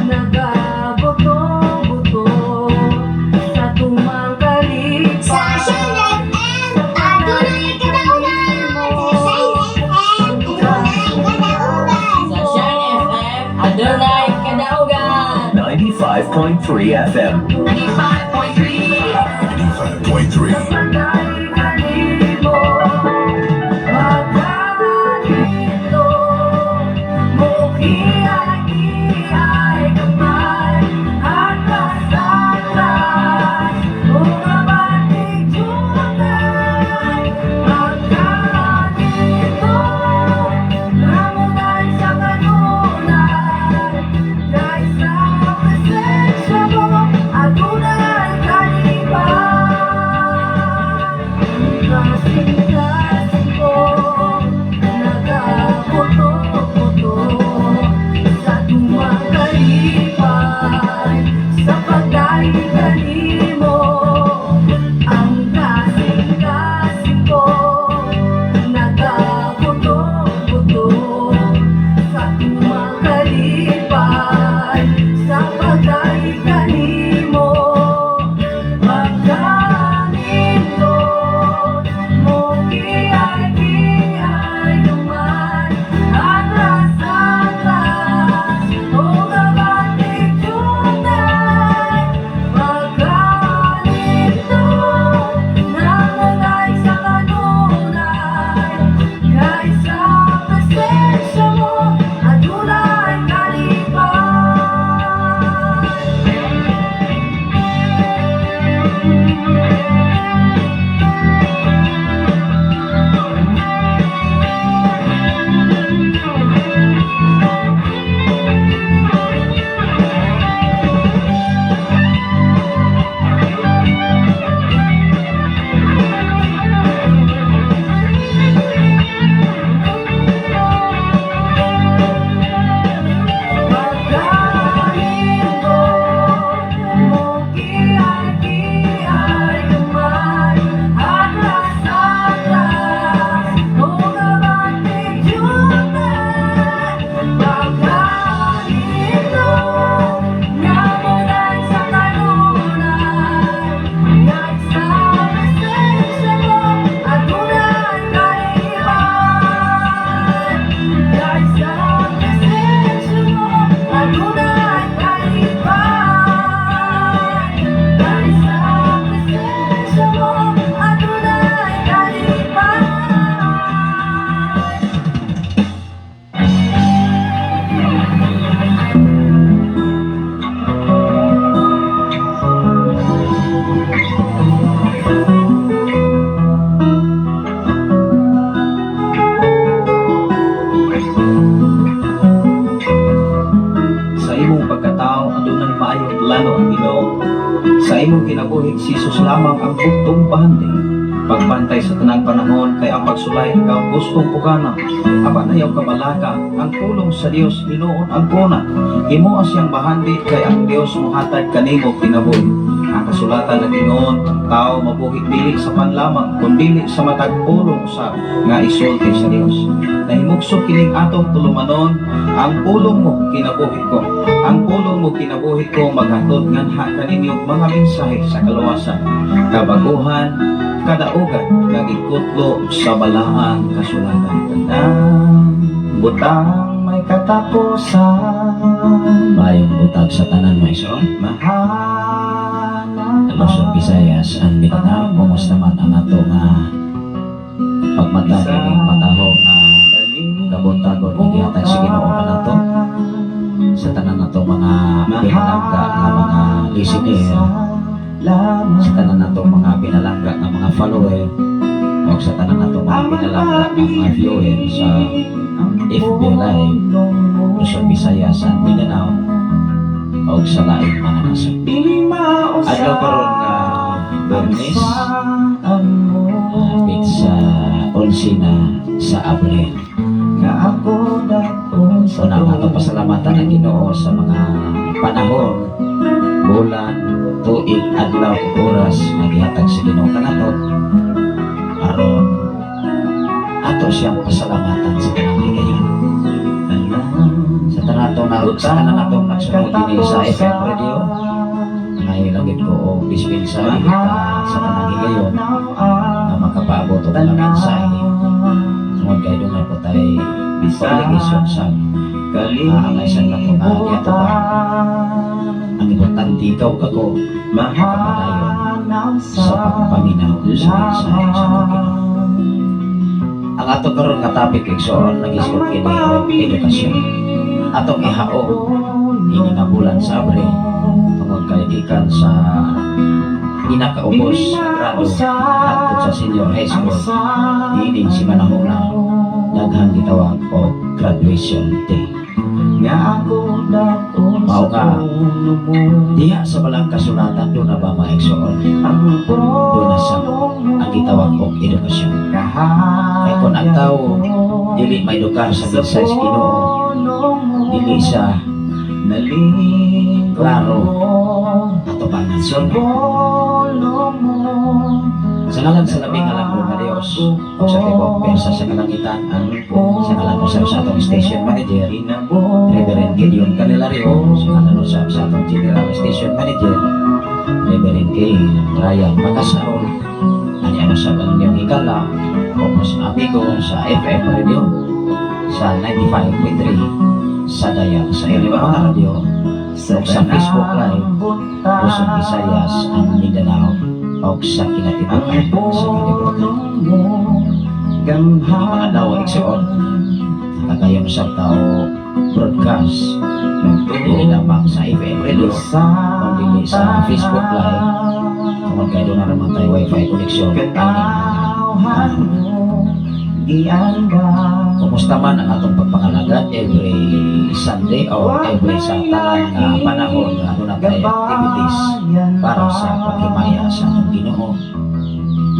Nagabuto-buto sa tumang Sa kalipay. Shine FM, adunay kadaugan. Sa Shine FM, adunay kadaugan. Sa Shine FM, adunay kadaugan. 95.3 FM. 95.3. 95.3. Pagay kanimo, magkaganito, mukiay-kiay kamay, atras-atras, umabatig jutay, magkaganito, namunay sa kanunay, kay sa presensya mo, adunay kalipay. Kasing-kasing ko, nagabuto-buto sa tumang kalipay, sa pagdaig kanimo. Ang kasing-kasing ko, nagabuto-buto sa tumang kalipay, sa pagdaig kanimo. Pagkanindot mo, kiay-kiay duman, atras-atras o kabatik jutay. Pagkanindot namunay sa kanunay, kay sa presensya mo adunay kalipay. Pagkanindot mo, kiay-kiay gamay, atras-atras o kabatik jutay. Pagkanindot namunay sa kanunay, kay sa presensya mo adunay kalipay. Kay sa presensya mo adunay kalipay. Kay sa presensya mo adunay kalipay. Sa imong pagkatao, adunay maayong plano ang Ginoo. Sa imong kinabuhi, si Jesus lamang ang buktong bahandi. Pagbantay sa tanang panahon kay ang pagsulay ikaw gustong pugana. Apan ayaw kabalaka, ang pulong sa Dios hinuon ang kuna. Himoa siyang bahandi kay ang Dios mohatag kanimo kinabuhi. Ang kasulatan nag-ingon, ang tao mabuhi dili sa pan lamang, kundili sa matag pulong sa nga isulti sa Dios. Nahimugso kining atong tulumanon, "Ang pulong mo kinabuhi ko." "Ang pulong mo kinabuhi ko" maghatod nganha kaninyo mga mensahe sa kaluwasan, kabaguhan, kadaugan nga gikutlo sa balaang kasulatan. Tanang butang may katapusan. Maayong buntag sa tanan, mga igsoon. Mahanap Luzon, Visayas, and Mindanao. Kumusta man ang ato nga pagmata kining patahong nga kabuntagon nga gihatag sa Ginoo kanato? Sa tanan nato mga pinalangga nga mga listener, sa tanan nato mga pinalangga nga mga follower, o sa tanan nato mga pinalangga nga mga viewer sa FB Live, Luzon, Visayas, and Mindanao, o sa laing mga nasod. Adlaw karon nga Biyernes, sa 11 na sa Abril. Una nga ato pasalamatan ang Ginoo sa mga panahon, bulan, tuig, adlaw, ug oras nga gihatag sa Ginoo kanato aron ato siyang pasalamatan sa tanang higayon. Sa tanang atong sa tanan atong nagsunod dinhi sa FM Radio, ngayon lang gid ko og dispensa dili ta sa tanang higayon nga makapaabot og mga mensahe tungod kay dunay po tay obligation sa angay sa nato nga giatuban. Ang importante, ikaw kako makapadayon sa pagpaminaw sa mensahe sa atong Ginoo. Ang ato karon nga topic, igsoon, nagisgot kini og edukasyon. Atong ihaog ini nga bulan sa Abril tungod kay gikan sa inakaubos nga grado hangtod sa senior high school, niining simanahuna daghang gitawag og graduation day. Mao nga diha sa Balang Kasulatan, duna ba, mga igsoon, duna sa ang gitawag og edukasyon? Kay kung ang tao dili maedukar sa mensahe sa Ginoo, dili sa klaro atubangan sa Ginoo. Sa ngalan sa Labing Halangdon nga Dios ug sa tibuok pwersa sa kalangitan, sa ngalan usab sa atong station manager, Reverend Gideon Canelario, sa ngalan usab sa atong general station manager, Reverend K. Ryan Macasaol, ani ano sa ang inyong higala o mas amigo sa FM Radio sa 95.3 sa dial sa inyong mga radio ug sa Facebook Live, Luzon, Visayas and Mindanao ug sa kinatibukan sa kalibutan. Ini mga daw, igsoon, nakagayon sa tao broadcast dili lamang sa FM radio kundi sa Facebook Live tungod kay duna naman tayo wifi connection ani mga. Kumusta man ang atong pagpangalagad every Sunday or every sa tanan nga panahon nga aduna tayo activities para sa paghimaya sa atong Ginoo?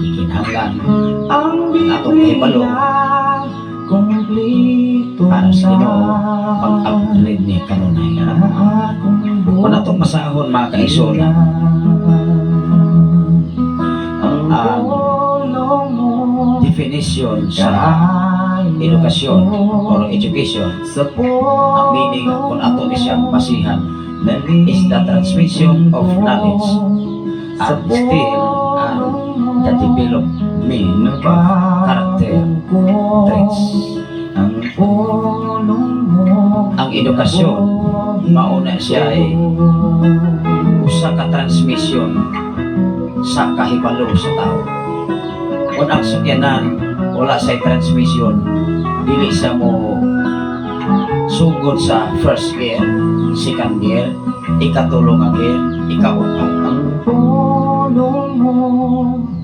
Ikinahanglan ang atong kahibalo para sa Ginoo pag-upgrade ni kanunay. Kung atong basahon, mga kaigsoon, ang definition sa edukasyon or education, ang meaning kung ato ni siyang basihan is the transmission of knowledge and skill and the development of character traits. Ang edukasyon, mauna siya ay usa ka transmission sa kahibalo sa tao. Kung ang sakyanan wala sa transmission, dili sa mo sugod sa first gear, second gear, ikatulo nga gear, ikaupat.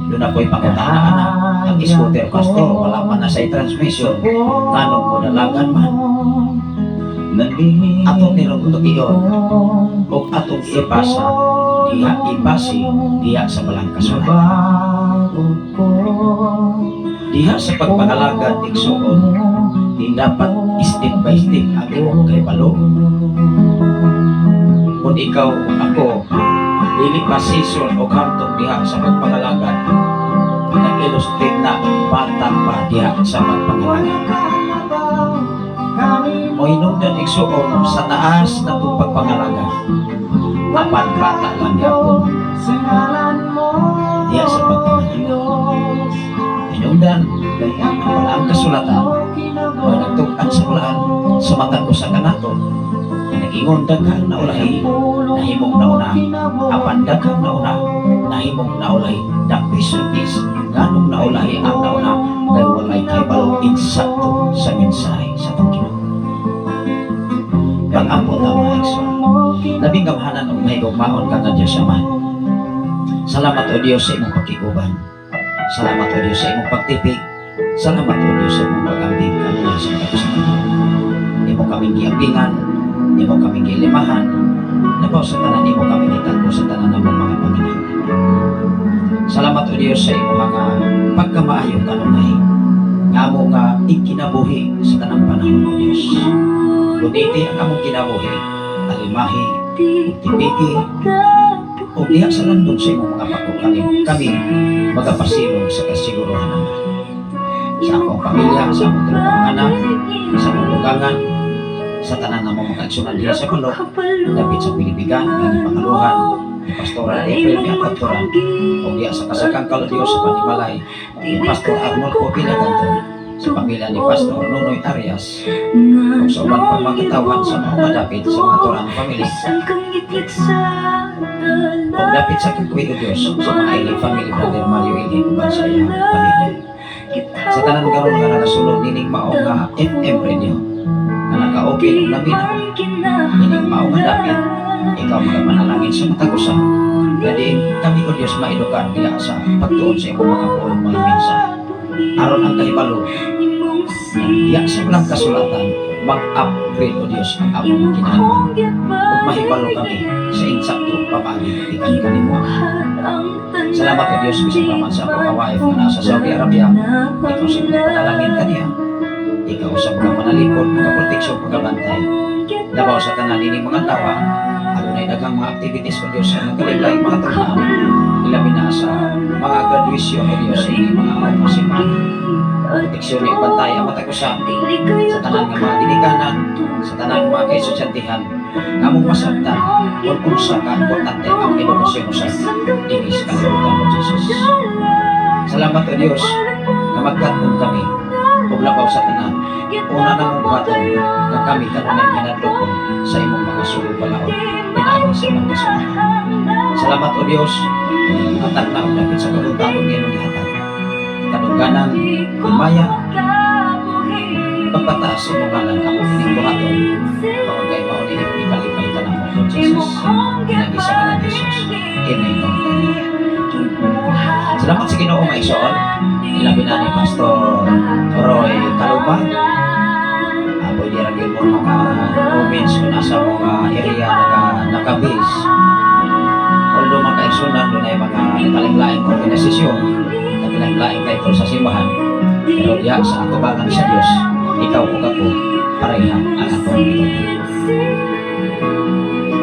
Duna ko'y pangutana ana, ang scooter, pastor, wala man na sa transmission, nganong mo dalagan man? Atong nirong tugion ug atong ibasa diha, ibasi diha sa Balang Kasulatan. Diha sa pagpangalagad, igsuon, di dapat step by step ang imong kahibalo. Kung ikaw ako dili pa season o hamtong diha sa pagpangalagad, nag-illustrate na bata pa diha sa pagpangalagad. Mohinungdan, igsuon, sa taas na itong pagpangalagad, apan bata lang gyapon diha sa pagpangalagad. Hinungdan ang Balaang Kasulatan o nagtug-an sa balaan sa matag usa kanato na nag-ingon, "Daghang naulahi, nahimong nauna, apan daghang nauna, nahimong naulahi." The question is, nganong naulahi ang nauna? Kay walay kahibalo insakto sa mensahe sa atong Ginoo. Pag-ampo ta, mga igsoon. Labing gamhanan ug mahigugmaon ka nga Diyos Ama. Salamat, O Diyos, sa imong pakiguban. Salamat, O Diyos, sa imong pagtipig. Salamat, O Diyos, sa imong pag-ambing kanunay sa mga kasama. Imo kaming giambingan, imo kaming gilimahan, labaw sa tanan, imo kaming gitagbo sa tanan namong mga panginahanglan. Salamat, O Diyos, sa imong mga pagkamaayo kanunay. Nga amo nga ikinabuhi sa tanang panahon, O Diyos. Kuniti ang among kinabuhi, alimahi, ug tipiki, ug diha sa landong sa imong mga pako kami, kami magapasilong sa kasiguruhan, Ama. Sa akong pamilya, sa akong mga anak, sa akong bugangan, Sa tanan na mga kaigsunan diha sa Kulok, dapit sa Pilipigan, nga gipangaluhan ni Pastora April Miapatora, o diha sa Kasakang Diyos sa Panimalay, ni Pastor Arnold Popila Ganton, sa pamilya ni Pastor Nonoy Arias, ug sa uban pang mga katawhan sa mga dapit sa mga Turan family, ug dapit sa Kagkuwi o Diyos sa mga Ili family, Brother Mario Ili, uban sa iyang pamilya. Sa tanan karon nga nagasulod nining mao nga FM radio nga naka-open ug naminaw nining mao nga dapit, ikaw magapanalangin sa matag usa nga diin kami o Diyos maedukar diha sa pagtuon sa imong mga pulong, mga mensahe, aron ang kahibalo diha sa walang kasulatan mag-upgrade o Diyos ang among kinahanglan ug mahibalo kami sa insakto pamaagi gikan kanimo. Salamat o Diyos bisan pa man sa akong nga wife nga nasa Saudi Arabia, ikaw sa mga panalangin kaniya, ikaw sa mga panalikod, mga proteksyon, pagabantay. Labaw sa tanan ini mga tawa, adunay daghang mga activities o Diyos sa nagkalain mga tunghaan, ilabi na sa mga graduation o Diyos sa inyong mga mga simbahan. Proteksyon ni bantay ang matag usa sa tanan nga mga ginikanan, sa tanan mga kaestudyantehen, nga among masabtan kung unsa ka importante ang edukasyon usa dinhi sa kalibutan o Jesus. Salamat o Diyos nga magkat-on kami ug labaw sa tanan, una namong buhaton nga kami kanunay hinadlokon sa imong mga sulod balaod pinaagi sa mga kasulatan. Salamat o Diyos at na og dapit sa kabuntagon nga imong gihatag. Kadungganan, himaya, pagpataas sa imong ngalan amo kining buhaton tungod kay mao ni imong ikalipay kanamo, Lord Jesus. Pinaagi sa ngalan ni Jesus. Amen. Salamat sa Ginoo, mga igsoon. Ilabi na ni Pastor Roy Kalupa. Pwede ra gyud mo maka comments kung nasa mga area naka-base. Although mga kaigsunan, dunay mga nagkalain-laing organisasyon, nagkalain-laing title sa simbahan, pero diha sa atubangan sa Dios, ikaw ug ako pareha ang atong gituo.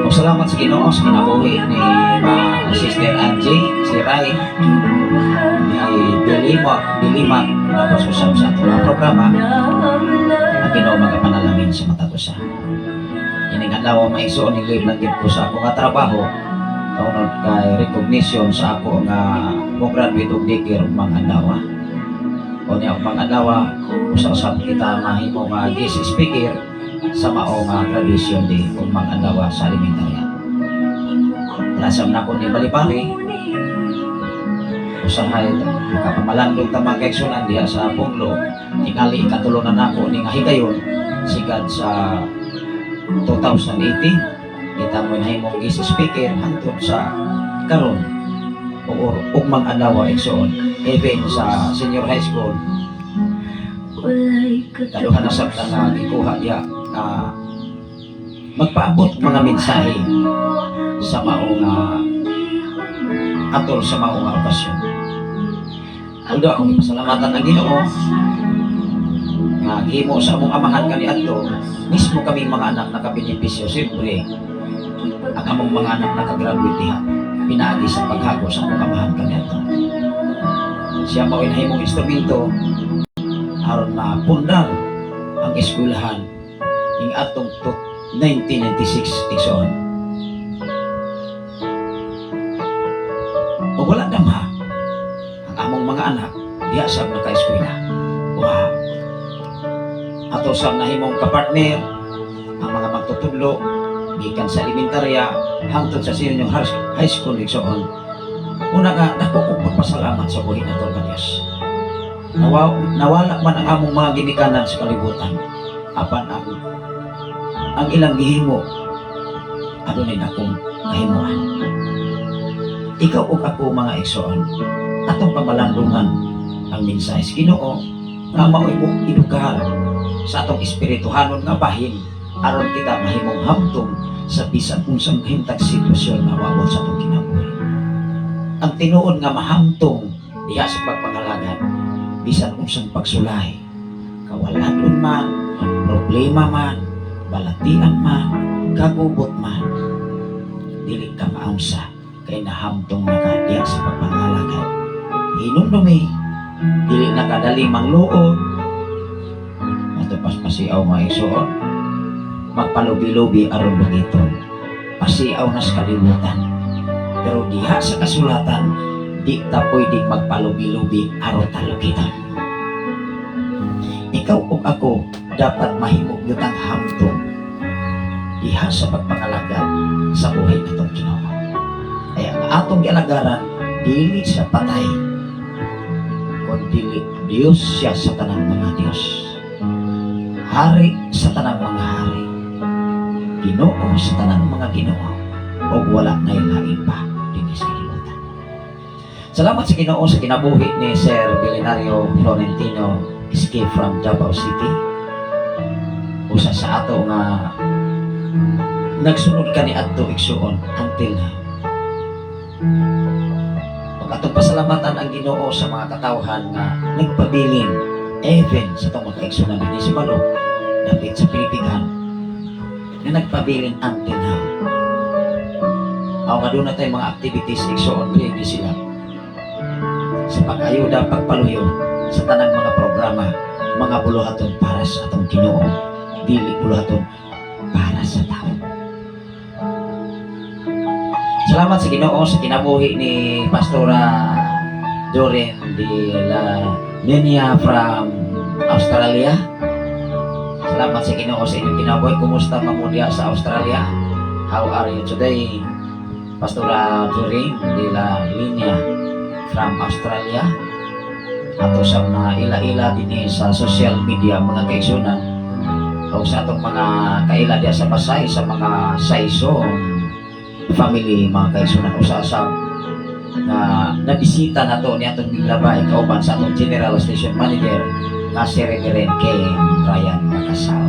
Ug salamat sa Ginoo sa kinabuhi ni ma Sister Angie, si Ray, ni Dilima, Dilima, tapos usab sa atong mga programa, ang Ginoo magapanalangin sa matag usa. Ining adlaw, mga igsoon, ni-leave lang gid ko sa ako nga trabaho tungod kay recognition sa ako nga mo graduate og daycare ug mga adlaw. O niya ug mga adlaw usa-usab kita mahimo nga guest speaker sa mao nga graduation day ug mga adlaw sa elementarya. Lasam na ko ni Balibali, usahay makapamalandong ta mga kaigsunan diha sa Punglo, tingali ikatulo na nako ni nga higayon sigad sa 2018 kita mo nahimong guest speaker hangtod sa karon o ugmang adlaw, igsoon, even sa senior high school kaduha na sabta nga gikuha diha na magpaabot mga mensahe sa mao nga atol sa mao nga okasyon. Although akong ipasalamatan ang Ginoo nga gihimo sa among amahan kaniadto, mismo kami mga anak nakabenepisyo. Siyempre, ang among mga anak nakagraduate diha pinaagi sa paghago sa among amahan kaniadto. Siya mao'y nahimong instrumento aron mapundar ang eskwelahan ing atong 1996, igsoon. O wala damha ang among mga anak diha sa naka-eskwela. Wow. Ato sa nahimong kapartner ang mga magtutudlo gikan sa elementarya hangtod sa senior high school, igsoon. Una nga dako kong pagpasalamat sa buhi nato nga Dios. Nawala man ang among mga ginikanan sa kalibutan, apan ang ilang gihimo adunay akong kahimuan. Ikaw ug ako, mga igsoon, atong pamalandungan ang mensahe sa Ginoo nga mao'y edukar sa atong espirituhanon nga bahin aron kita mahimong hamtong sa bisan unsang kahimtang sitwasyon nga moabot sa atong kinabuhi. Ang tinuod nga mahamtong diha sa pagpangalagad, bisan unsang pagsulay, kawaladon man, problema man, balatian man, kagubot man, dili ka maamsa kay nahamtong na ka diha sa pagpangalagad. Hinumdumi, dili na kadali mangluod. Ato paspasiaw, mga igsoon. Magpalubi-lubi aron lugiton. Pasiaw na sa kalibutan. Pero diha sa kasulatan, di ta pwedeng magpalubi-lubi aron ta lugiton. Ikaw ug ako dapat mahimo gyud ang hamtong diha sa pagpangalagad sa buhi atong Ginoo. Kaya ang atong gialagaran, dili sa patay, kundi Diyos siya sa tanang mga Diyos. Hari sa tanang mga hari. Ginoo sa tanang mga Ginoo. Ug wala na lain pa dinhi sa kalibutan. Salamat sa Ginoo sa kinabuhi ni Sir Billionario Florentino Escape from Davao City. Usa sa ato nga nagsunod kani adto, igsuon, until now. Ug atong pasalamatan ang Ginoo sa mga katawhan nga nagpabilin even sa atong mga kaigsunan dinhi sa Balok, dapit sa Pilipighan, nga nagpabilin until now. Aw nga doon na tayong mga activities, igsuon, ready sila sa pag-ayuda, pagpaluyo sa tanang mga programa, mga buluhaton para sa atong Ginoo, dili buluhaton para sa tao. Salamat sa Ginoo sa kinabuhi ni Pastora Doreen de la Nenia from Australia. Salamat sa Ginoo sa inyong kinabuhi. Kumusta man diha sa Australia? How are you today, Pastora Doreen de la Linea from Australia? Ato sa mga ila-ila dinhi sa social media, mga kaigsunan, o sa atong mga kaila diya sa Pasay, sa mga Saison family, mga kaigsunan, usa sa na nabisita na to ni atong miglabay kauban sa atong General Station Manager nga si Reverend K. Ryan Macasao.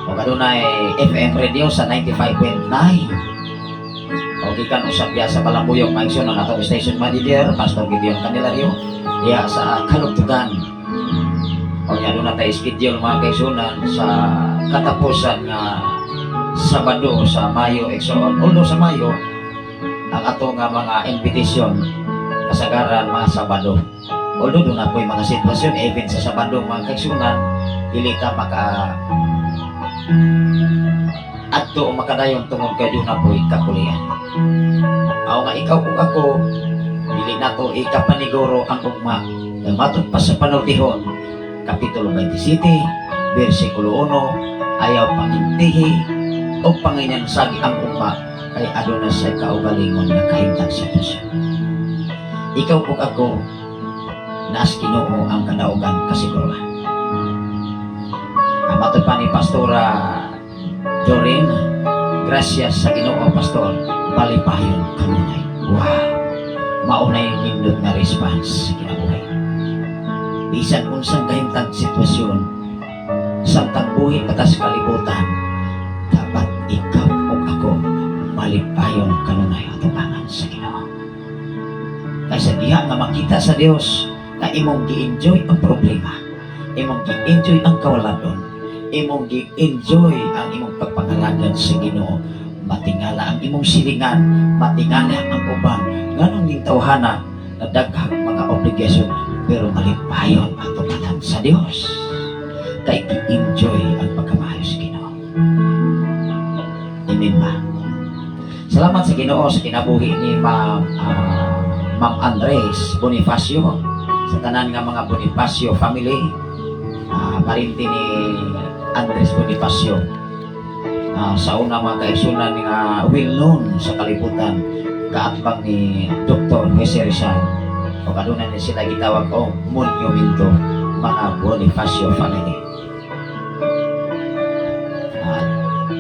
O kadunay FM radio sa 95.9. O gikan usab diya sa Balambuyong, mga igsoon, ang atong station manager, Pastor Gideon Candelario, diya sa Kalugtugan. O nya doon na tayo schedule, mga kaigsunan, sa katapusan nga Sabado sa Mayo, igsoon. Although sa Mayo, ang ato nga mga invitation kasagaran mga Sabado. Although doon na po yung mga sitwasyon, even sa Sabado, mga kaigsunan, dili ka maka adto o makadayon tungod kay doon na po'y kapulian. Aw nga ikaw ug ako, dili nato ikapaniguro ang ugma. Kay matud pa sa Panultihon, Kapitulo 27, versikulo 1, ayaw pangintihi o panginyansagi ang ugma kay aduna sa kaugalingon nga kahimtang sitwasyon. Ikaw ug ako, naas Ginoo ang kadaugan kasiguruhan. Ang matod pa ni Pastora Doreen, "Gracias sa Ginoo, Pastor, malipayon kanunay." Wow! Mauna yung nindot nga response sa kinabuhi. Bisan unsang kahimtang sitwasyon, samtang buhi pa ta sa kalibutan, dapat ikaw o ako malipayon kanunay atubangan sa Ginoo. Kaysa diha nga makita sa Dios na imong gi-enjoy ang problema, imong gi-enjoy ang kawaladon, imong gi-enjoy ang imong pagpangalagad sa Ginoo, matingala ang imong silingan, matingala ang uban, nganong ning tawhana na daghang mga obligasyon pero malipayon atubangan sa Dios. Kay gi-enjoy ang pagkamayo sa Ginoo. Amen ba? Salamat sa Ginoo sa kinabuhi ni Ma'am Andres Bonifacio, sa tanan nga mga Bonifacio family, parinti ni Andres Bonifacio. Sa una, mga kaigsunan, nga well known sa kalibutan, kaatbang ni Dr. Jose Rizal. O kaduna ni sila gitawag og monumento, mga Bonifacio family. At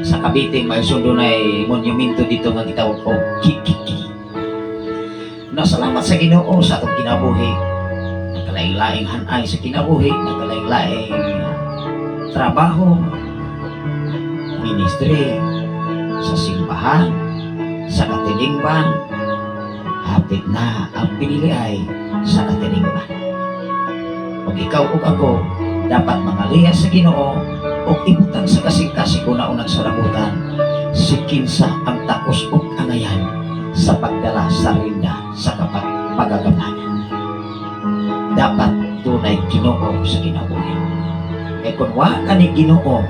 sa Cavite may sundo na monumento dito nga gitawag og Kikiki. Nasalamat sa Ginoo sa atong kinabuhi. Nagkalaing-laing hanay sa kinabuhi, nagkalaing-laing trabaho, ministry, sa simbahan, sa katilingban, hapit na ang pinili ay sa katilingban. Kung ikaw ug ako, dapat mangalihas sa Ginoo ug ibutang sa kasing-kasing una-unang sarabutan si kinsa ang takos ug angayan sa pagdala sa rinda sa kapag pagagamhanan. Dapat dunay Ginoo sa kinabuhi. Kay kung wa kani Ginoo,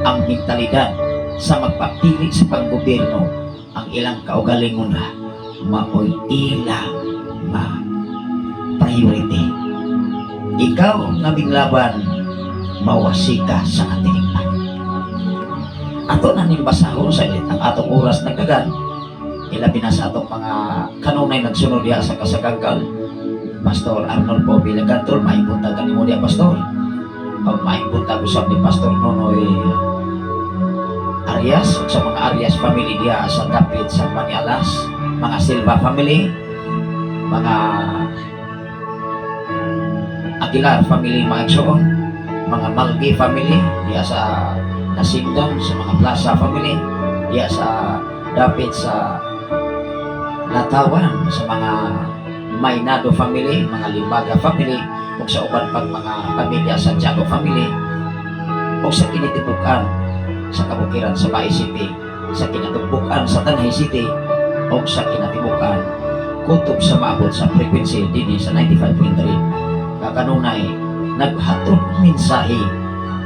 Ang mentalidad sa magpapili sa paggobyerno, ang ilang kaugalingon ra maoy ilang ma priority. Ikaw nga minglaban, mawasi ka sa katilingban. Ato na ning basahon sa ang atong oras nagdagan, ilabi na sa atong mga kanunay nagsunod diha sa Kasagangkal. Pastor Arnold po Villagantol, maayong buntag kanimo diha, Pastor. Pag maayong buntag usab ni Pastor Nonoy Arias ug sa mga Arias family diha sa dapit sa Manialas, mga Silva family, mga Aguilar family, mga igsoon, mga Malgi family diha sa Nasingdon, sa mga Plaza family diha sa dapit sa Latawan, sa mga Maynado family, mga Limbaga family, ug sa uban pang mga pamilya, Santiago family, ug sa kinitibukan sa kabukiran sa Bais City, sa kinatubukan sa Tanay City, ug sa kinatibukan kutob sa maabot sa frequency dinhi sa 95.3 kakanunay naghatod mensahe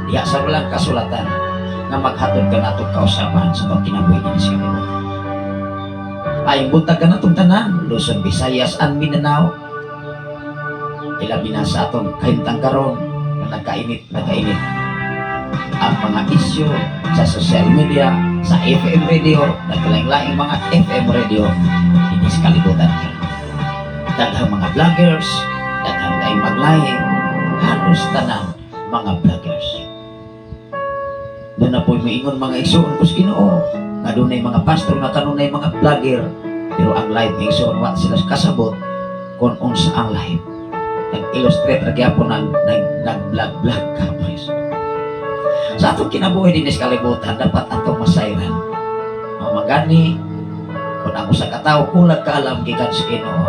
diha sa walang kasulatan nga maghatod kanatong kausaban sa pagkinabuhi dinhi sa kalibutan. Maayong buntag kanatong tanan, Luzon, Visayas, and Mindanao. Ilabi na sa atong kahimtang karon nga nagkainit, nagkainit ang mga isyu sa social media, sa FM radio, nagkalaing-laing mga FM radio dinhi sa kalibutan karon. Daghang mga vloggers, daghang kayong maglahi, halos tanan mga vloggers. Doon na po moingon, mga igsoon ko sa Ginoo, nga dunay mga pastor nga kanunay mga vlogger, pero ang live, mga igsoon, wa sila kasabot kung unsa ang live. Nag-illustrate ra gyapon ang nag-vlog-vlog ka, mga igsoon. Sa atong kinabuhi dinhi sa kalibutan, dapat atong masayran. O magani, kung ang usa ka tawo kulag kaalam gikan sa Ginoo,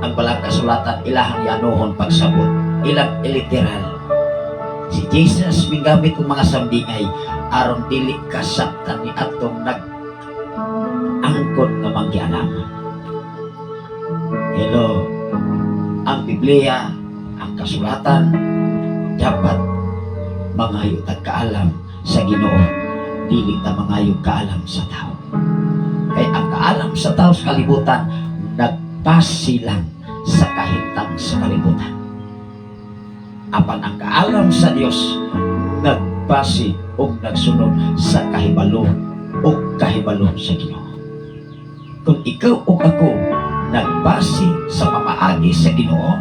ang balang kasulatan ilahang yanuhon pagsabot, ilang iliteral. Si Jesus migamit og mga sambingay aron dili kasabtan ni atong nag angkon nga manggialam. Hello, ang Biblia, ang kasulatan, dapat mangayo tag kaalam sa Ginoo, dili ta mangayo kaalam sa tao. Kay ang kaalam sa tao sa kalibutan nagpasilang sa kahimtang sa kalibutan. Apan ang kaalam sa Dios nagbase o nagsunod sa kahibalo o kahibalo sa Ginoo. Kung ikaw o ako nagbase sa pamaagi sa Ginoo,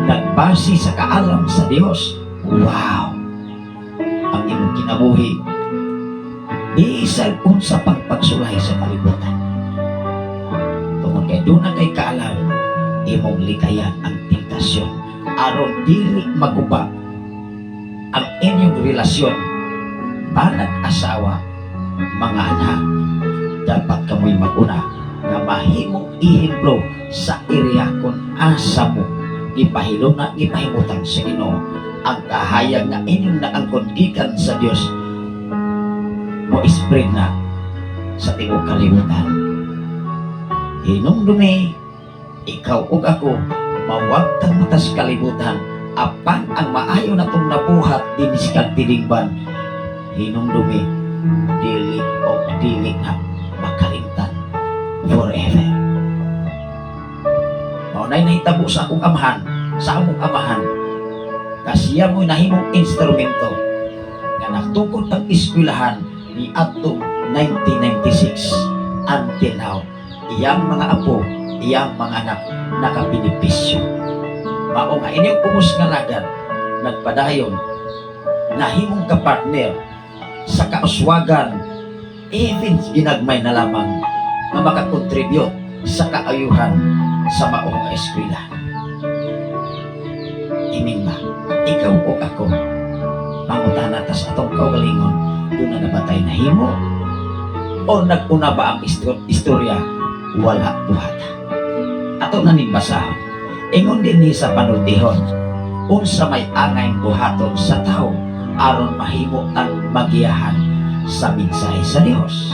nagbase sa kaalam sa Dios, wow! Ang imong kinabuhi bisan unsa pang pagsulay sa kalibutan. Tungod kay doon na kay kaalam, imong likayan ang tentasyon aron dili maguba ang inyong relasyon, banag asawa, mga anak. Dapat kamoy maguna nga mahimong ehemplo sa area kung asa mo gipahiluna, gipahimutan sa Ginoo. Ang kahayag nga inyong naangkon gikan sa Dios mo spread na sa tibuok kalibutan. Hinumdumi, ikaw ug ako, mawagtang mata sa kalibutan, apan ang maayo natong nabuhat dinhi sa kagtilingban, hinumdumi, dili o dili na makalimtan forever. Mao na'y nahitabo sa akong amahan, sa among amahan, kasiya mo'y nahimong instrumento nga natukod ang eskwelahan ni atong 1996 until now. Iyang mga apo, iyang mga anak nakabenepisyo. Mao nga inyong ubos nga ragad nagpadayon, nahimong kapartner sa kauswagan, even ginagmay na lamang nga makakontribute sa kaayuhan sa maong eskwela. Imin ba, ikaw o ako, mangutana tas atong kaugalingon, doon na ba tayo nahimo? O nag-una ba ang istorya? Wala buhata. Ato na ning basahon. Ingon din ni sa panultihon, unsa may angay buhaton sa tao aron mahimo ang magiyahan sa mensahe sa Dios.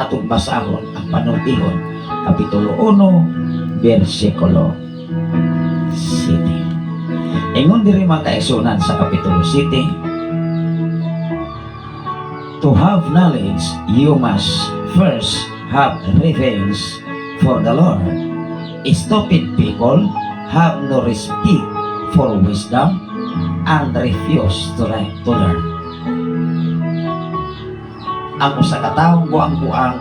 Atong basahon ang Panultihon, Kapitulo 1, versikulo 7. Ingon diri, mga kaigsuonan, sa Kapitulo 7, To have knowledge, you must first have reverence for the Lord. Stupid people have no respect for wisdom and refuse to learn. Ang usa ka taong buang-buang,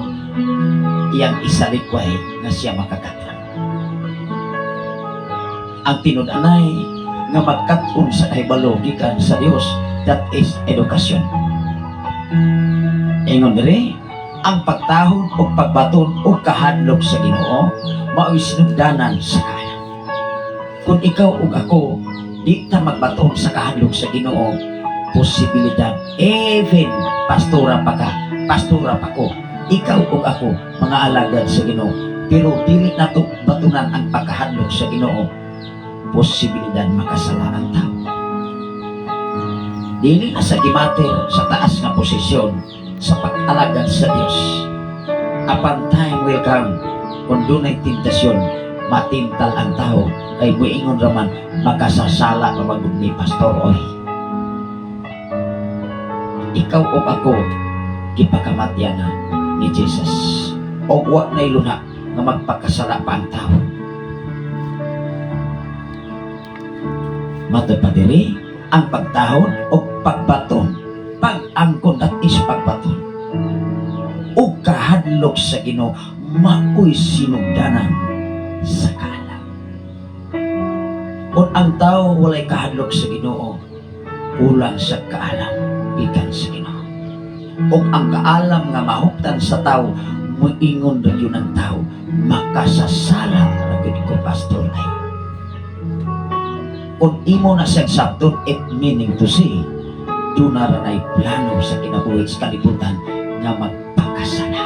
iyang isalikway nga siya makakaton. Ang tinud-anay nga magkat-on sa kahibalo gikan sa Dios, that is edukasyon. Ingon diri, ang pagtahod o pagbaton o kahadlok sa Ginoo mao'y sinugdanan sa kaalam. Kung ikaw ug ako di ta magbaton sa kahadlok sa Ginoo, posibilidad, even pastora pa ka, pastora pa ko, ikaw ug ako mga alagad sa Ginoo, pero dili nato batunan ang pagkahadlok sa Ginoo, posibilidad makasala ang tao. Dili na sa gimater sa taas nga posisyon sa pag-alagad sa Dios. Apan time will come kung dunay tentasyon, matintal ang tao kay muingon raman, "Makasasala pa man gud ni pastor oy." Ikaw ug ako gipakamatya na ni Jesus. Og wa na luna nga magpakasala pa ang tao. Matod pa diri, ang pagtahod o pagbaton, pag-angkon, that is pagbaton, o kahadlok sa Ginoo mao'y sinugdanan sa kaalam. Kung ang tao walay kahadlok sa Ginoo, kulang sa kaalam gikan sa Ginoo. Ug ang kaalam nga mahuptan sa tao, muingon ra gyud ang tao, "Makasasala ra gyud ko, pastor ay." Kung imo na siyang sabton, it meaning to say, duna ra nay plano sa kinabuhi sa kalibutan nga magpakasala.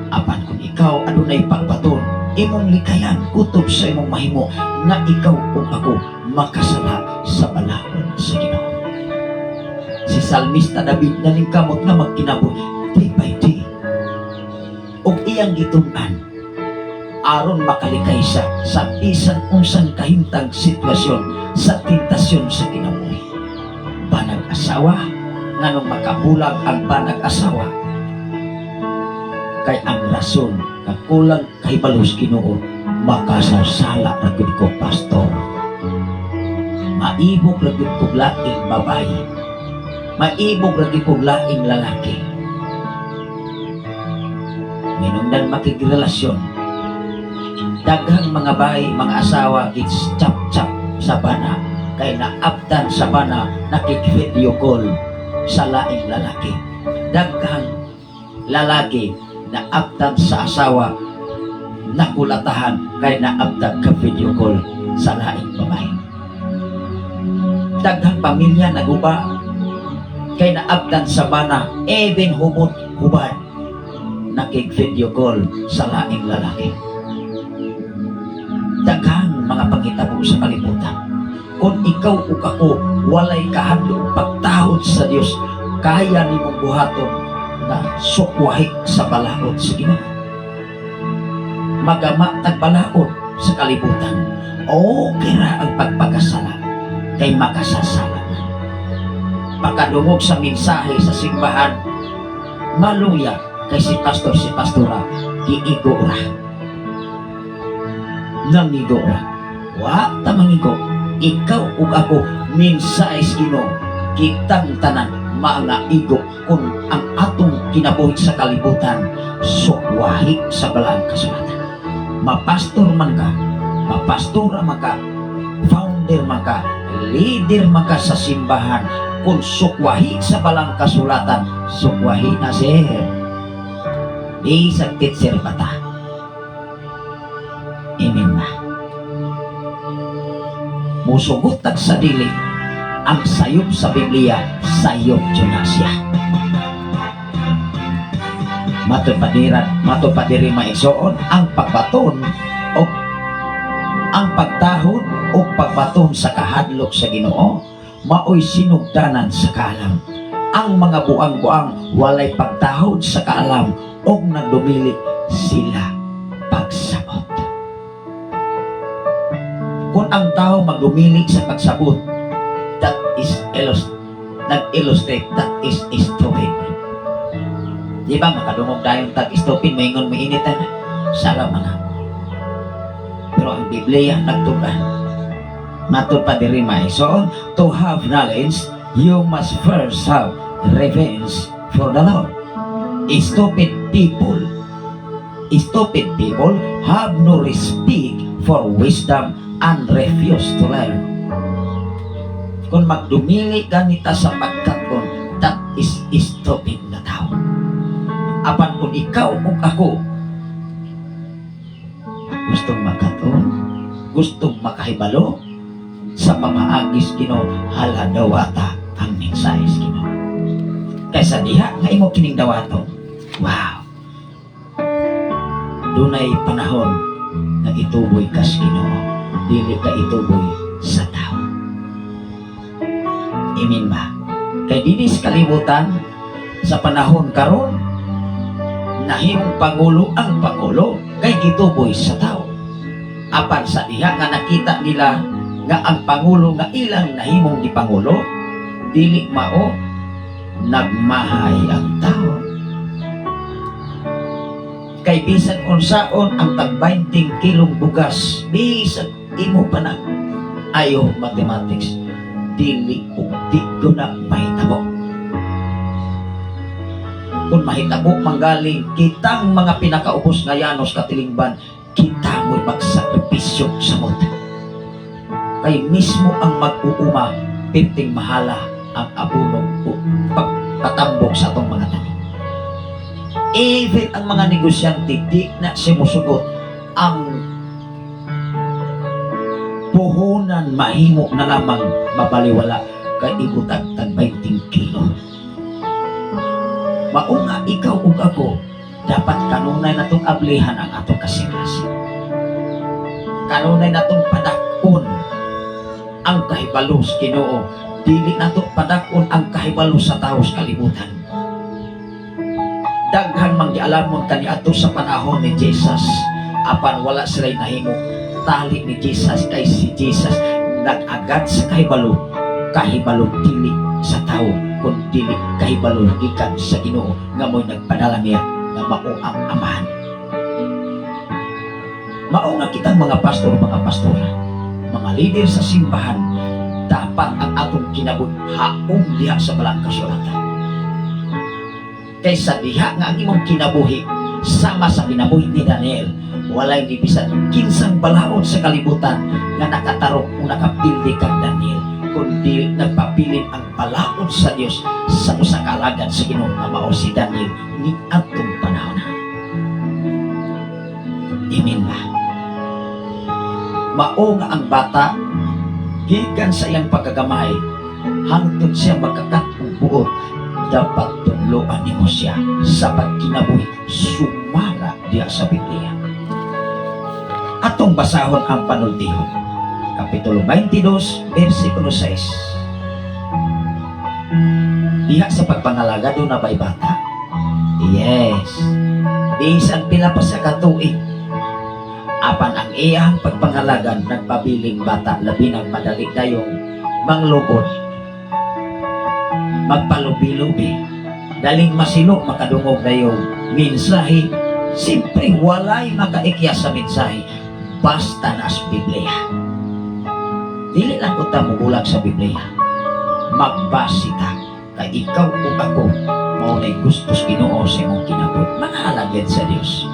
Apan kung ikaw adunay pagbaton, imong likayan kutob sa imong mahimo nga ikaw ug ako makasala sa balaod sa Ginoo. Si Salmista David naningkamot nga magkinabuhi day by day. Ug iyang gitun-an aron makalikay siya sa bisan unsang kahimtang sitwasyon sa tentasyon sa kinabuhi. Banag asawa, nganong makabulag ang banag asawa? Kay ang rason, kakulang kahibalo sa Ginoo, "Makasasala ra gyud ko, pastor. Maibog ra gyud kog laing babae. Maibog ra gyud kog laing lalaki." Minungdan makigrelasyon, daghang mga bay, mga asawa gits chap-chap sa bana kay naabtan sa bana nakik-video call sa laing lalaki. Daghang lalaki naabtan sa asawa nakulatahan kay naabtan ka video call sa laing babae. Daghang pamilya naguba kay naabtan sa bana, even hubot hubad, nakig-video call sa laing lalaki. Daghang mga panghitabo sa kalibutan. Kung ikaw ug ako walay kahadlok pagtahod sa Dios, kaya nimong buhaton na sukwahi sa balaod sa Ginoo. Magama tag balaod sa kalibutan. Okay ra ang pagpakasala kay makasasala man. Pagkadungog sa mensahe sa simbahan, maluya kay si pastor, si pastora, giigo ra. Nangigo ra. Wa ta mangigo. Ikaw ug ako mensahe sa Ginoo, kitang tanan mga igo kung ang atong kinabuhi sa kalibutan sukwahi sa balaang kasulatan. Mapastor man ka, mapastora man ka, founder man ka, leader man ka sa simbahan, kung sukwahi sa balaang kasulatan, sukwahi na, sir. Di sa teacher bata. Amen na. Musugot tag sa dili, ang sayop sa Biblia, sayop jud na siya. Matod pa dira, matod pa diri, maigsoon, ang pagbaton o ang pagtahod o pagbaton sa kahadlok sa Ginoo maoy sinugdanan sa kaalam. Ang mga buang-buang walay pagtahod sa kaalam og nagdumili sila pagsabot. Kung ang tao magdumili sa pagsabot, that is Nag-illustrate, that is stupid. Di ba, makadungog dayon tag stupid, maingon mainit na. Sala man na. Pero ang Biblia nagtugan. Matod pa diri, may so, to have knowledge, you must first have reverence for the Lord. Stupid people have no respect for wisdom and refuse to learn. Kung magdumili ganita sa pagkaton, that is stupid na tao. Apan kung ikaw ug ako gustong makaton, gustong makahibalo sa pamaagis Ginoo, hala, dawata ang mensahe sa Ginoo. Kaysa diha nga imo kining dawaton, wow. Dunay panahon nga ituboy kas Ginoo, dili ka ituboy sa tao. Amen ba? Kay dinhi sa kalibutan sa panahon karon, nahimong pangulo ang pangulo kay gituboy sa tao. Apan sa diha nga nakita nila nga ang pangulo nga ilang nahimong gipangulo dili mao, nagmahay ang tao. Kay bisan unsaon ang tag 20 kilong bugas, bisan imo pa na ayo mathematics, dili ug di na mahitabo. Kung mahitabo manggaling kitang mga pinakaubos nga yanos katilingban, kita mo'y magsakripisyo sa muta. Kay mismo ang mag-uuma, pirting mahala ang abono o pagpatambok sa atong mga tanim. Even ang mga negosyante, di na simusugot ang puhunan, mahimo na lamang mabaliwala kay ibutag tag 20 kilo. Mao nga ikaw ug ako dapat kanunay natong ablihan ang atong kasing-kasing. Kanunay natong padak-on ang kahibalo sa Ginoo. Dili nato padak-on ang kahibalo sa tawo sa kalibutan. Daghan mang gialamon kaniadto sa panahon ni Jesus, apan wala sila nahimo tali ni Jesus, kay si Jesus nag-agad sa kahibalo, kahibalo dili sa tao kun dili kahibalo gikan sa Ginoo nga mo'y nagpadala niya nga mao ang Amahan. Mao nga kitang mga pastor, mga pastora, mga leader sa simbahan, dapat ang atong kinabuhi haong diha sa Balaang Kasulatan. Kaysa diha nga ang imong kinabuhi sama sa kinabuhi ni Daniel, walay ni bisan kinsang balaod sa kalibutan nga nakatarok o nakapildi kang Daniel, kundi nagpabilin ang balaod sa Dios sa usa ka alagad sa Ginoo nga mao si Daniel ni adtong panahon. Amen ba? Mao nga ang bata, gikan sa iyang pagkagamay hangtod siya magkakat og buot, dapat tudloan nimo siya sa pagkinabuhi sumala diha sa Biblia. Atong basahon ang panultihon. Kapitulo 22, versikulo 6. Diha sa pagpangalaga, duna ba'y bata? Yes. Bisan pila pa sa katuig. Apan ang iyang pagpangalagan nagpabiling bata, labi nang madali dayong manglugod, magpalubi-lubi, daling masilok, makadungog dayong mensahe. Siyempre, walay makaikya sa mensahe basta nas Biblia. Dili lang ko ta mubulag sa Biblia, magbasi ta, kay ikaw ug ako mao nay gusto sa Ginoo sa imong kinabuhi, mga alagad sa Dios.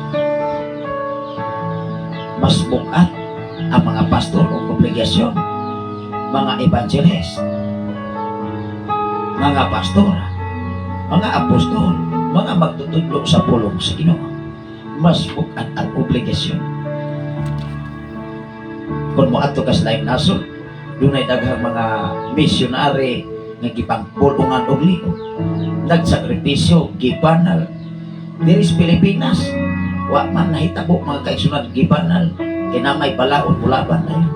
Mas bukat ang mga pastor o obligasyon, mga evangelist, mga pastor, mga apostol, mga magtutudlo sa pulong sa Ginoo. Mas bukat ang obligasyon. Kung moadto ka sa laing nasod, dunay daghang mga missionary nga gipangpulungan og liog. Nagsakripisyo, gibanal. Diri sa Pilipinas, wa man nahitabo, mga kaigsunan, gibanal. Kay na may balaod, mulaban na yun.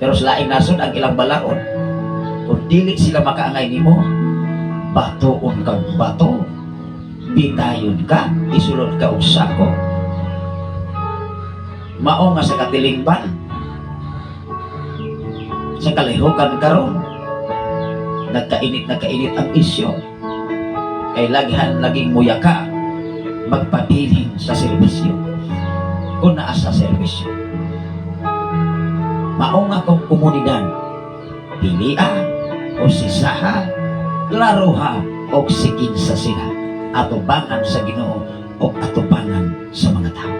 Pero sa laing nasod, ang ilang balaod, kung dili sila makaangay nimo, batoon kang bato, bitayon ka, isulod ka og sako. Mao nga sa katilingban, sa kalihukan karon, Nagkainit, nagkainit ang isyo. Kay laghan laging muyaka magpabilin sa serbisyo. Kung naa sa serbisyo. Mao nga kung komunidad, pilia o sisaha, klaroha o sikinsa sila, atubangan sa Ginoo o atubangan sa mga tao.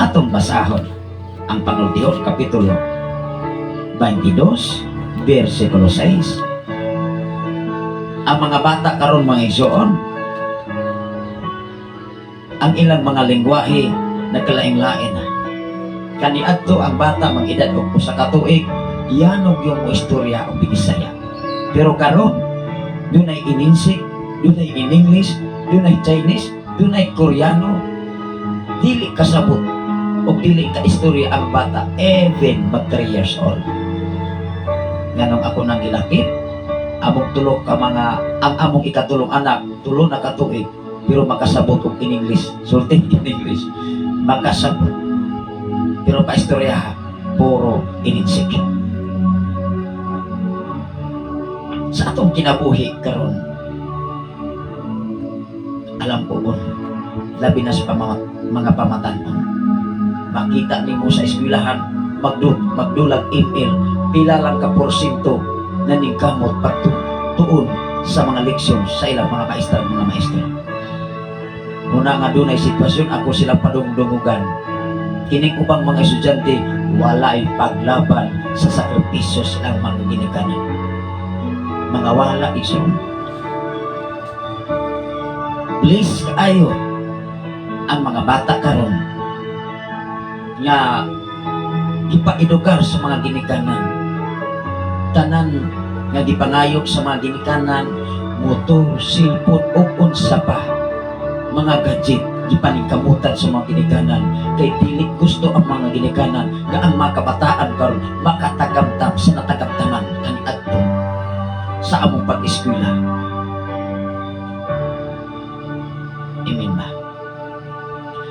Atong basahon ang Panultihon Kapitulo 22, versikulo 6. Ang mga bata karon, mga igsoon, ang ilang mga lingwahe nagkalain-lain na. Kaniadto ang bata mag-edad og 1 ka tuig, yanog yung mo istorya og Binisaya. Pero karon, dunay ininsik, dunay in English, dunay Chinese, dunay Koreano, dili kasabot o dili ka istorya ang bata even mag 3 years old. Nganong ako nang gilakip, among tulo ka mga, ang among ikatulong anak, 3 na ka tuig, pero makasabot og in English, sulti in English, makasabot. Pero paistorya, puro ininsik. Sa atong kinabuhi karon, alam ko bon, labi na sa mga pamatan-on. Makita nimo sa eskwelahan, magdulag email, pila lang ka porsyento na ningkamot pagtuon sa mga leksyon sa ilang mga maestra at mga maestro. Muna nga dunay sitwasyon, ako silang padungdungugan. Kining ubang mga estudyante, walay paglaban sa sakripisyo silang mga ginikanan. Mga wala iso. Please kaayo ang mga bata karon nga gipaedukar sa mga ginikanan. Tanan nga gipangayok sa mga ginikanan, motor, cellphone o unsa pa mga gadget, gipaningkamutan sa mga ginikanan kay dili gusto ang mga ginikanan nga ang mga kabataan karon makatagamtam sa natagamtaman kaniadto sa among pag-eskwela. Amen ba?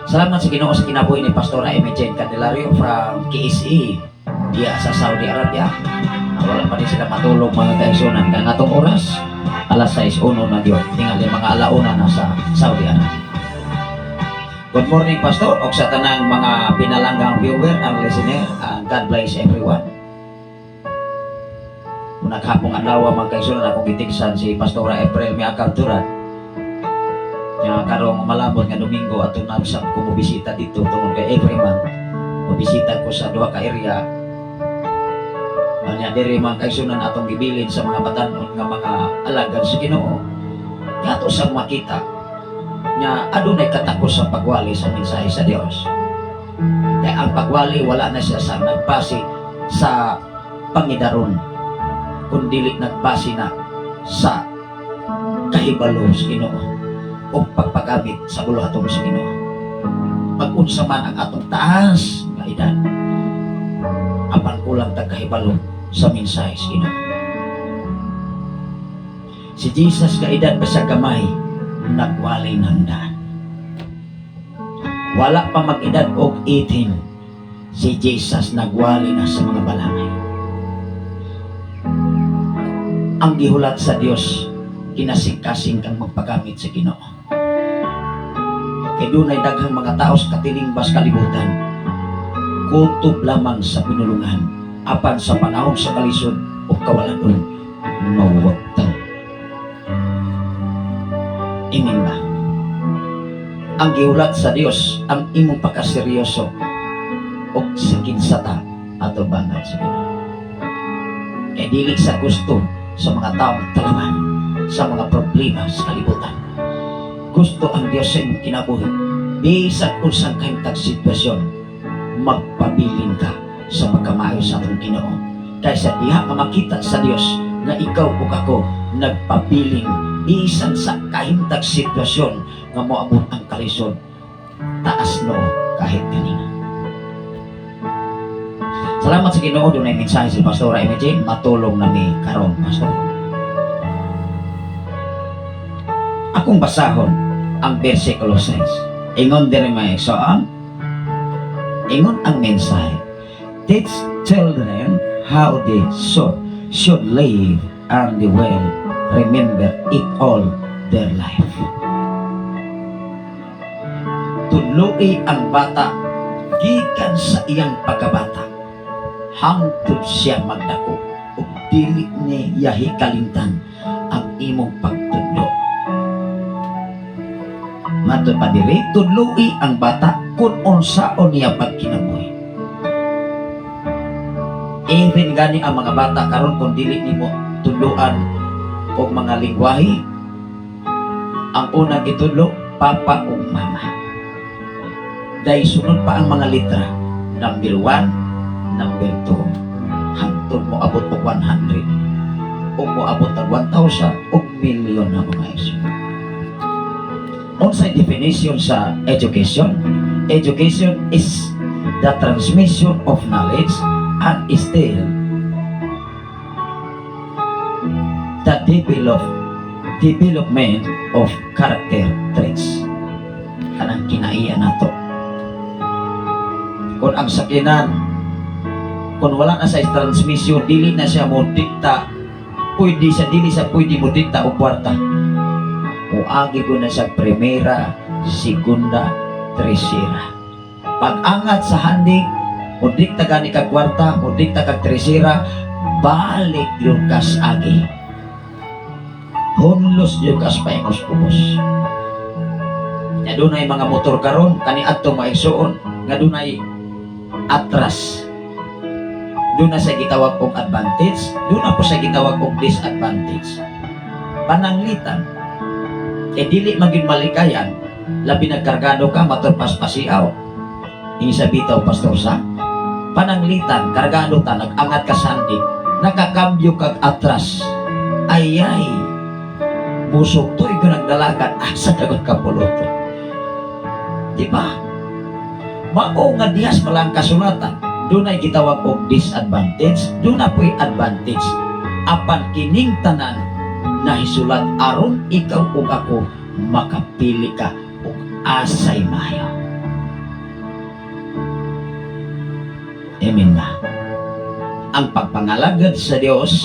Salamat sa Ginoo sa kinabuhi ni Pastora Amy Jane Candelario from KSA diya sa Saudi Arabia. Ah, wala pa din sila matulog, mga kaigsuonan, kaya nga atong oras alas 6:01 na gyud, tingali mga alauna na sa Saudi Arabia. Good morning, Pastor, og sa tanang mga pinalanggang viewer and listener. God bless everyone. Unang hapong adlaw, mga kaigsuonan, akong gitigsan si Pastora April Miakal Turan. Nga karong malabot nga Domingo atong nabsat ko mobisita dito tungod kay every month mobisita ko sa duha ka area. Anya diri, mga kaigsuonan, atong gibilin sa mga batanon nga mga alagad sa Ginoo. Nga ato sang makita nga adunay katakos sa pagwali sa mensahe sa Dios. Kaya ang pagwali wala na siya sa nagbase sa pangidaron kun dili nagbase na sa kahibalo sa Ginoo o pagpagamit sa buluhaton sa Ginoo. Mag-unsa man ang atong taas nga edad, apan kulang tag kahibalo sa mensahe sa Ginoo. Si Jesus kaedad pa siya gamay, nagwali ng daan. Wala pa mag-edad og 18, si Jesus nagwali na sa mga balangay. Ang gihulat sa Dios, kinasing-kasing kang magpagamit sa Ginoo. Kay dunay daghang mga tao sa katilingban sa kalibutan. Kutob lamang sa pinulungan, apan sa panahon sa kalisod o kawalanon, mawagtang. Amen ba? Ang gihulat sa Dios, ang imong pagkaseryoso o sa kinsa ta atubangan sa Ginoo. Kay dili sa gusto sa mga taong talawan sa mga problema sa kalibutan. Gusto ang Dios sa imong kinabuhi. Bisan unsang kahimtang sitwasyon, magpabilin ka sa pagkamaayo sa atong Ginoo. Kaysa diha ka makita sa Dios nga ikaw ug ako nagpabilin bisan sa kahimtang sitwasyon nga moabot ang kalisod, taas no kahit kanina. Salamat sa Ginoo, dunay mensahe si Pastora Amy. Matulog na mi karon, Pastor. Akong basahon ang versikulo 6. Ingon diri, mga igsoon. Ingon ang mensahe. Teach children how they should should live and they will remember it all their life. Tudloi ang bata gikan sa iyang pagkabata hangtod siya magdako ug dili niya hikalimtan ang imong pagtudlo. Matod pa diri, tudloi ang bata kung unsaon niya pagkinabuhi. Even gani ang mga bata karon, kung dili nimo tudloan og mga lingwahe, ang unang itudlo, papa ug mama. Dahil sunod pa ang mga litra, number 1, number 2, hangtod mo abot og 100 o mo abot og 1,000 o milyon na, mga igsoon. Unsay definition sa education? Education is the transmission of knowledge and still the development of character traits. Kanang kinaiya nato. Kung ang sakinan, kung wala na sa transmission, dili na siya mo dikta, pwede sa dili sa pwede mo dikta og kwarta. Muagi ko na sa primera, segunda, tercera. Pag-angat sa handig, mo dikta gani kag kwarta, mo dikta kag tercera, balik yung kas agi. Hunlos yung kas paingos ubos. Nga dunay mga motor karon kani adto, mga igsuon, nga dunay atras. Doon na sa gitawag og advantage, doon na po sa gitawag og disadvantage. Pananglitan, eh dili maging malikayan, labi nagkargado ka, mator paspasiaw. Isa bitaw, pastor sa pananglitan, kargado ta, nag-angat ka sandig, nakakambyo kag atras. Ay ay, busok to, ikaw nagdalagan, asa dagot ka puluto? Di ba? Mao nga dihas malang kasulatan, doon ay gitawag og disadvantage, doon na po'y advantage. Apan kining tanan nahisulat aron ikaw ug ako makapili ka og asay maayo. Amen ba? Ang pagpangalagad sa Dios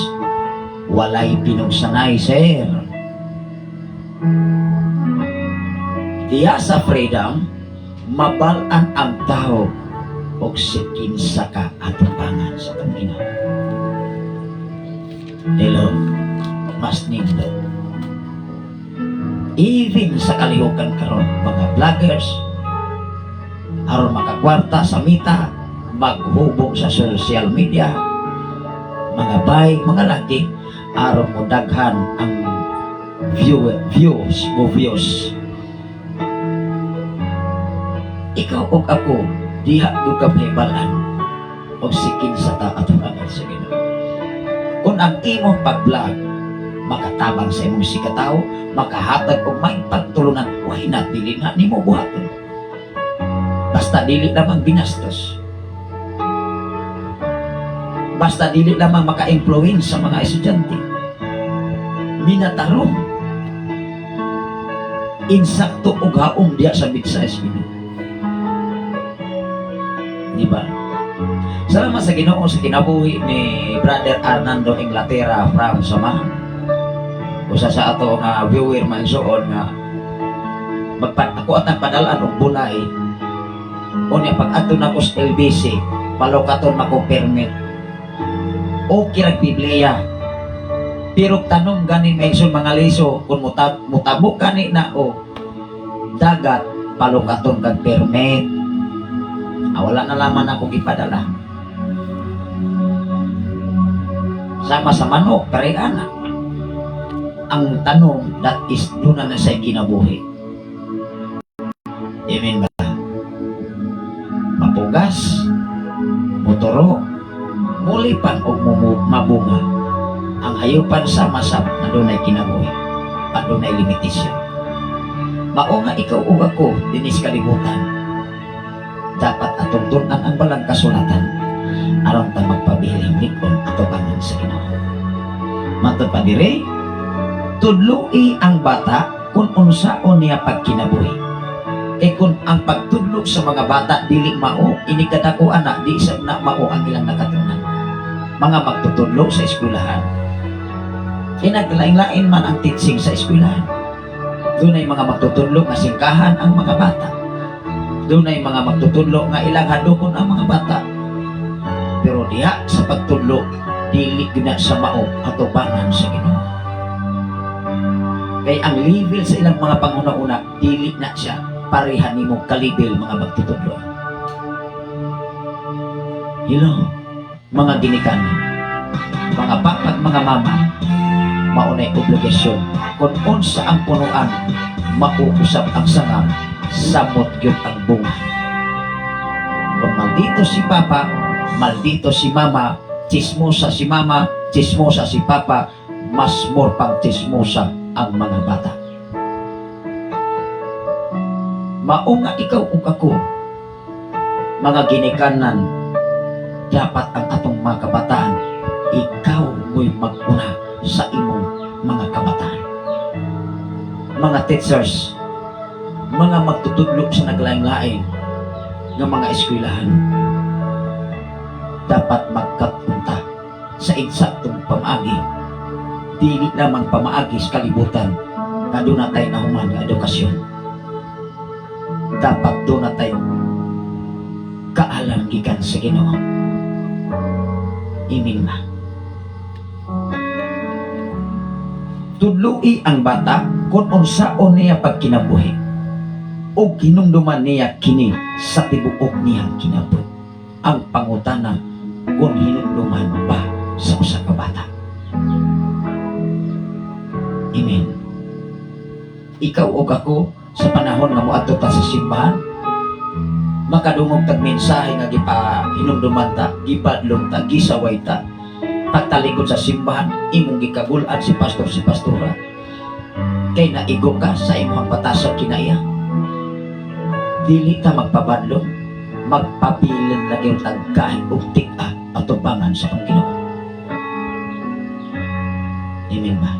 walay pinugsanay, sir. Diya sa freedom, mabalaan ang tao og si kinsa ka atubangan sa atong Ginoo. Hello, mas nindot. Even sa kalihukan karon, mga vloggers, aron makakwarta sa mita, maghubog sa social media, mga bay, mga laki, aron mo daghan ang view, views mo views. Ikaw ug ako, diha gyud ka pahibalan og si kinsa ta atubangan sa Ginoo. Kung ang imong pag-vlog makatabang sa imong sikatawo, makahatag og may pagtulunan, why not, dili na nimo buhaton? Basta dili lamang binastos. Basta dili lamang maka-influence sa mga estudyante. Minatarong. Insakto og haom diya sa Bitsa Espino. Di ba? Salamat sa Ginoo sa kinabuhi ni Brother Arnando Inglaterra from Samar. Usa sa ato nga viewer, mga igsoon, nga magpa ako at ang padalaan og bulay. Unya pag adto na ko sa LBC, palokaton mako permit. Okay rag Biblia. Pero tanong gani, mga igsoon, mga liso, kung mutabok gani na o dagat, palokaton kag permit. Ah, wala na laman akong ipadala. Sama sa manok, ana. Ang tanong, that is, doon na sa kinabuhi. Amen ba? Mapugas, motoro, mulipan o mabunga. Ang hayupan sa masap na doon ay kinabuhi. At doon ay limitasyon. Mao nga ikaw ug ako dinis kalibutan. Dapat atong tun-an ang balang kasulatan aron ta magpabiling lig-on atubangan sa Ginoo. Matod pa dire, tudloi ang bata kung unsaon niya pagkinabuhi. E kung ang pagtudlo sa mga bata dili mao, ini kadako anak di sa na mao ang ilang nakatunan. Mga magtutudlo sa eskwelahan. Kinaglain-lain man ang teaching sa eskwelahan. Dunay mga magtutudlo nga singkahan ang mga bata. Dunay mga magtutudlo nga ilang hadukon ang mga bata. Pero diha sa pagtudlo, dili gyud na sa mao atubangan sa Ginoo. Kay ang level sa ilang mga panghuna-una, dili na siya pareha nimo ka-level, mga magtutudlo. Hello, mga ginikan, mga papag, mga mama, maunay obligasyon. Kung unsa ang punuan, mauusap ang sanga, samot gyud ang bunga. Kung maldito si papa, maldito si mama, chismosa si mama, chismosa si papa, mas more pang chismosa ang mga bata. Mao nga ikaw ug ako, mga ginikanan, dapat ang atong mga kabataan, ikaw mo'y mag-una sa imong mga kabataan. Mga teachers, mga magtutudlo sa naglain-lain nga mga eskwelahan, dapat magkapunta sa eksaktong pamaagi. Dili lamang pamaagi sa kalibutan nga duna tay nahuman nga edukasyon. Dapat duna tay kaalam gikan sa Ginoo. Amen ba? Tudloi ang bata kung unsaon niya pagkinabuhi ug hinumduman niya kini sa tibuok niyang kinabuhi. Ang pangutana, kung hinumduman ba sa usa ka bata. Amen. Ikaw ug ako, sa panahon nga moadto ta sa simbahan, makadungog tag mensahe nga gipahinumduman ta, gibadlong ta, gisaway ta. Pagtalikod sa simbahan, imong gikagul-an si pastor, si pastora. Kay naigo ka sa imong patasag kinaiya. Dili ta magpabadlong, magpabilin lagi tag kahit og tik-a atubangan sa atong Ginoo. Amen ba?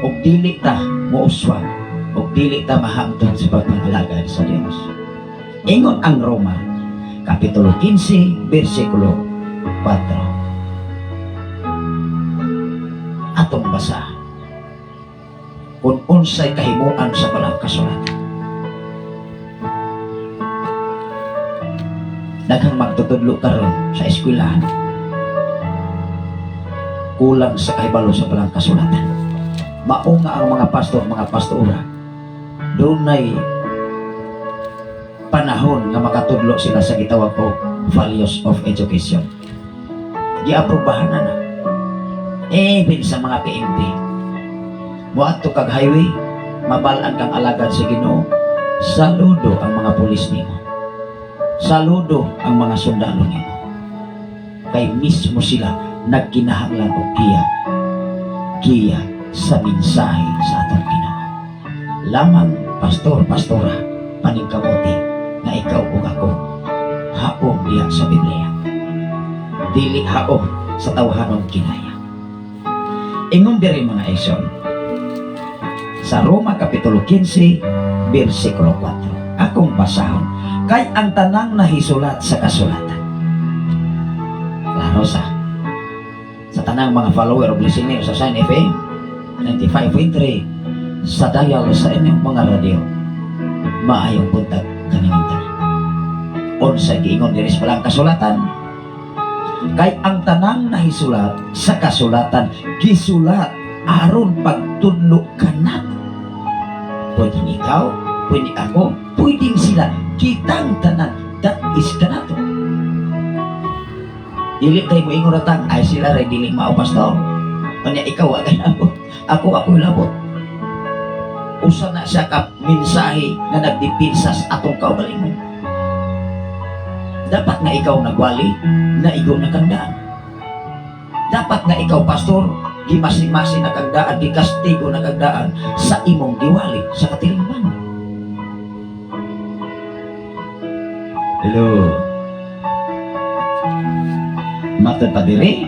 Og dili ta mouswag, og dili ta mahamtong sa pagpangalagad sa Dios. Ingon ang Roma, Kapitulo 15, versikulo 4. Atong basa kung unsay kahimuan sa balang kasulatan. Daghang magtutudlo karon sa eskwelahan, kulang sa kahibalo sa balang kasulatan. Mao nga ang mga pastor, mga pastora, dunay panahon nga makatudlo sila sa gitawag og values of education. Giaprobahan na na. Even sa mga PNP. Moadto kag highway, mabal-an kang alagad sa Ginoo, saludo ang mga pulis nimo. Saludo ang mga sundalo nimo. Kay mismo sila nagkinahanglan og giya. Giya sa mensahe sa atong Ginoo. Lamang pastor, pastora, paningkamuti na ikaw ug ako haom diha sa Biblia. Dili haom sa tawhanong kinaya. Ingon diri, mga igsoon, sa Roma Kapitulo 15 versikulo 4. Akong basahon, kay ang tanang nahisulat sa kasulatan. Klaro sa tanang mga follower o listener sa Sign FM 95.3 sa dial sa inyong mga radyo. Maayong buntag kaninyong tanan. Unsa giingon diri sa balang kasulatan? Kay ang tanang nahisulat sa kasulatan gisulat aron pagtudlo kanat. Pwedeng ikaw, pwede ako, pwedeng sila, kitang tanan, that is kanato. Dili kay mo ingon ratang, ay sila ray dili mao, pastor. Kanya ikaw wa kay labot. Ako ako labot. Usa na siya ka mensahe nga nagdepensa sa atong kaugalingon. Dapat nga ikaw nagwali, naigo na kang daan. Dapat nga ikaw pastor, gimasimasi na kang daan, gikastigo na kang daan sa imong giwali sa katilingban. Hello. Matod pa diri,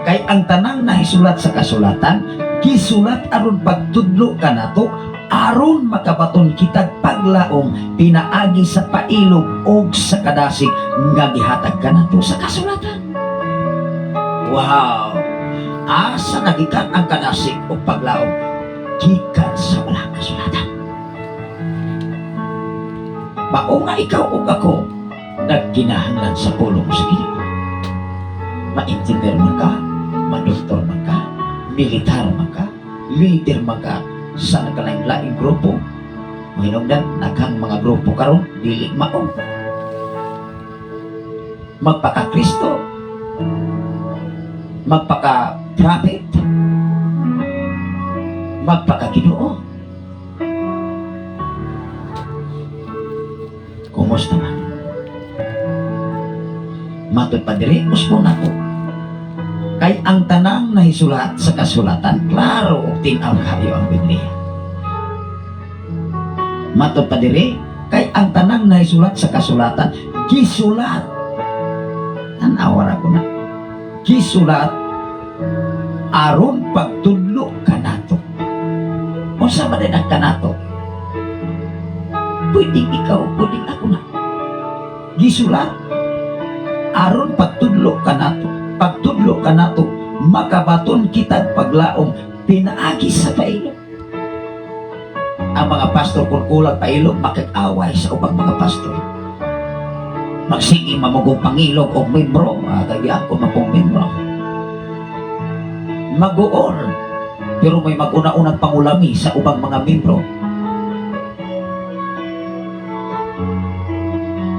kay ang tanang nahisulat sa kasulatan, gisulat aron pagtudlo kanato, aron makabaton kitag pag paglaom pinaagi sa pailog og sa kadasig nga gihatag kanato sa kasulatan. Wow! Asa nagikan ang kadasig og paglaom? Gikan sa balang kasulatan. Mao nga ikaw ug ako nagkinahanglan sa pulong sa Ginoo. Ma-engineer man ka, ma-doktor man ka, militar man ka, leader man ka sa nagkalaing-laing grupo. Mahinungdan, daghang mga grupo karon dili mao. Magpaka-Kristo, magpaka-prophet, magpaka-Ginoo. Kumusta man? Matod pa diri, usbon nako. Kay ang tanang nahisulat sa kasulatan, klaro ug tin-aw kayo ang Biblia. Matod pa diri, kay ang tanang nahisulat sa kasulatan, gisulat. Tan-awa ra ko na. Gisulat aron pagtudlo kanato. Unsa man din ang kanato? Pwedeng ikaw, pwedeng ako na. Gisulat aron pagtudlo kanato. Pagtudlo kanato, makabaton kitag paglaom pinaagi sa pailog. Ang mga pastor kung kulang pailog, makig-away sa ubang mga pastor. Magsige mamugong pangilog o membro, kaya ako mapong membro. Maguol, pero may mag-una-unang pangulami sa ubang mga membro.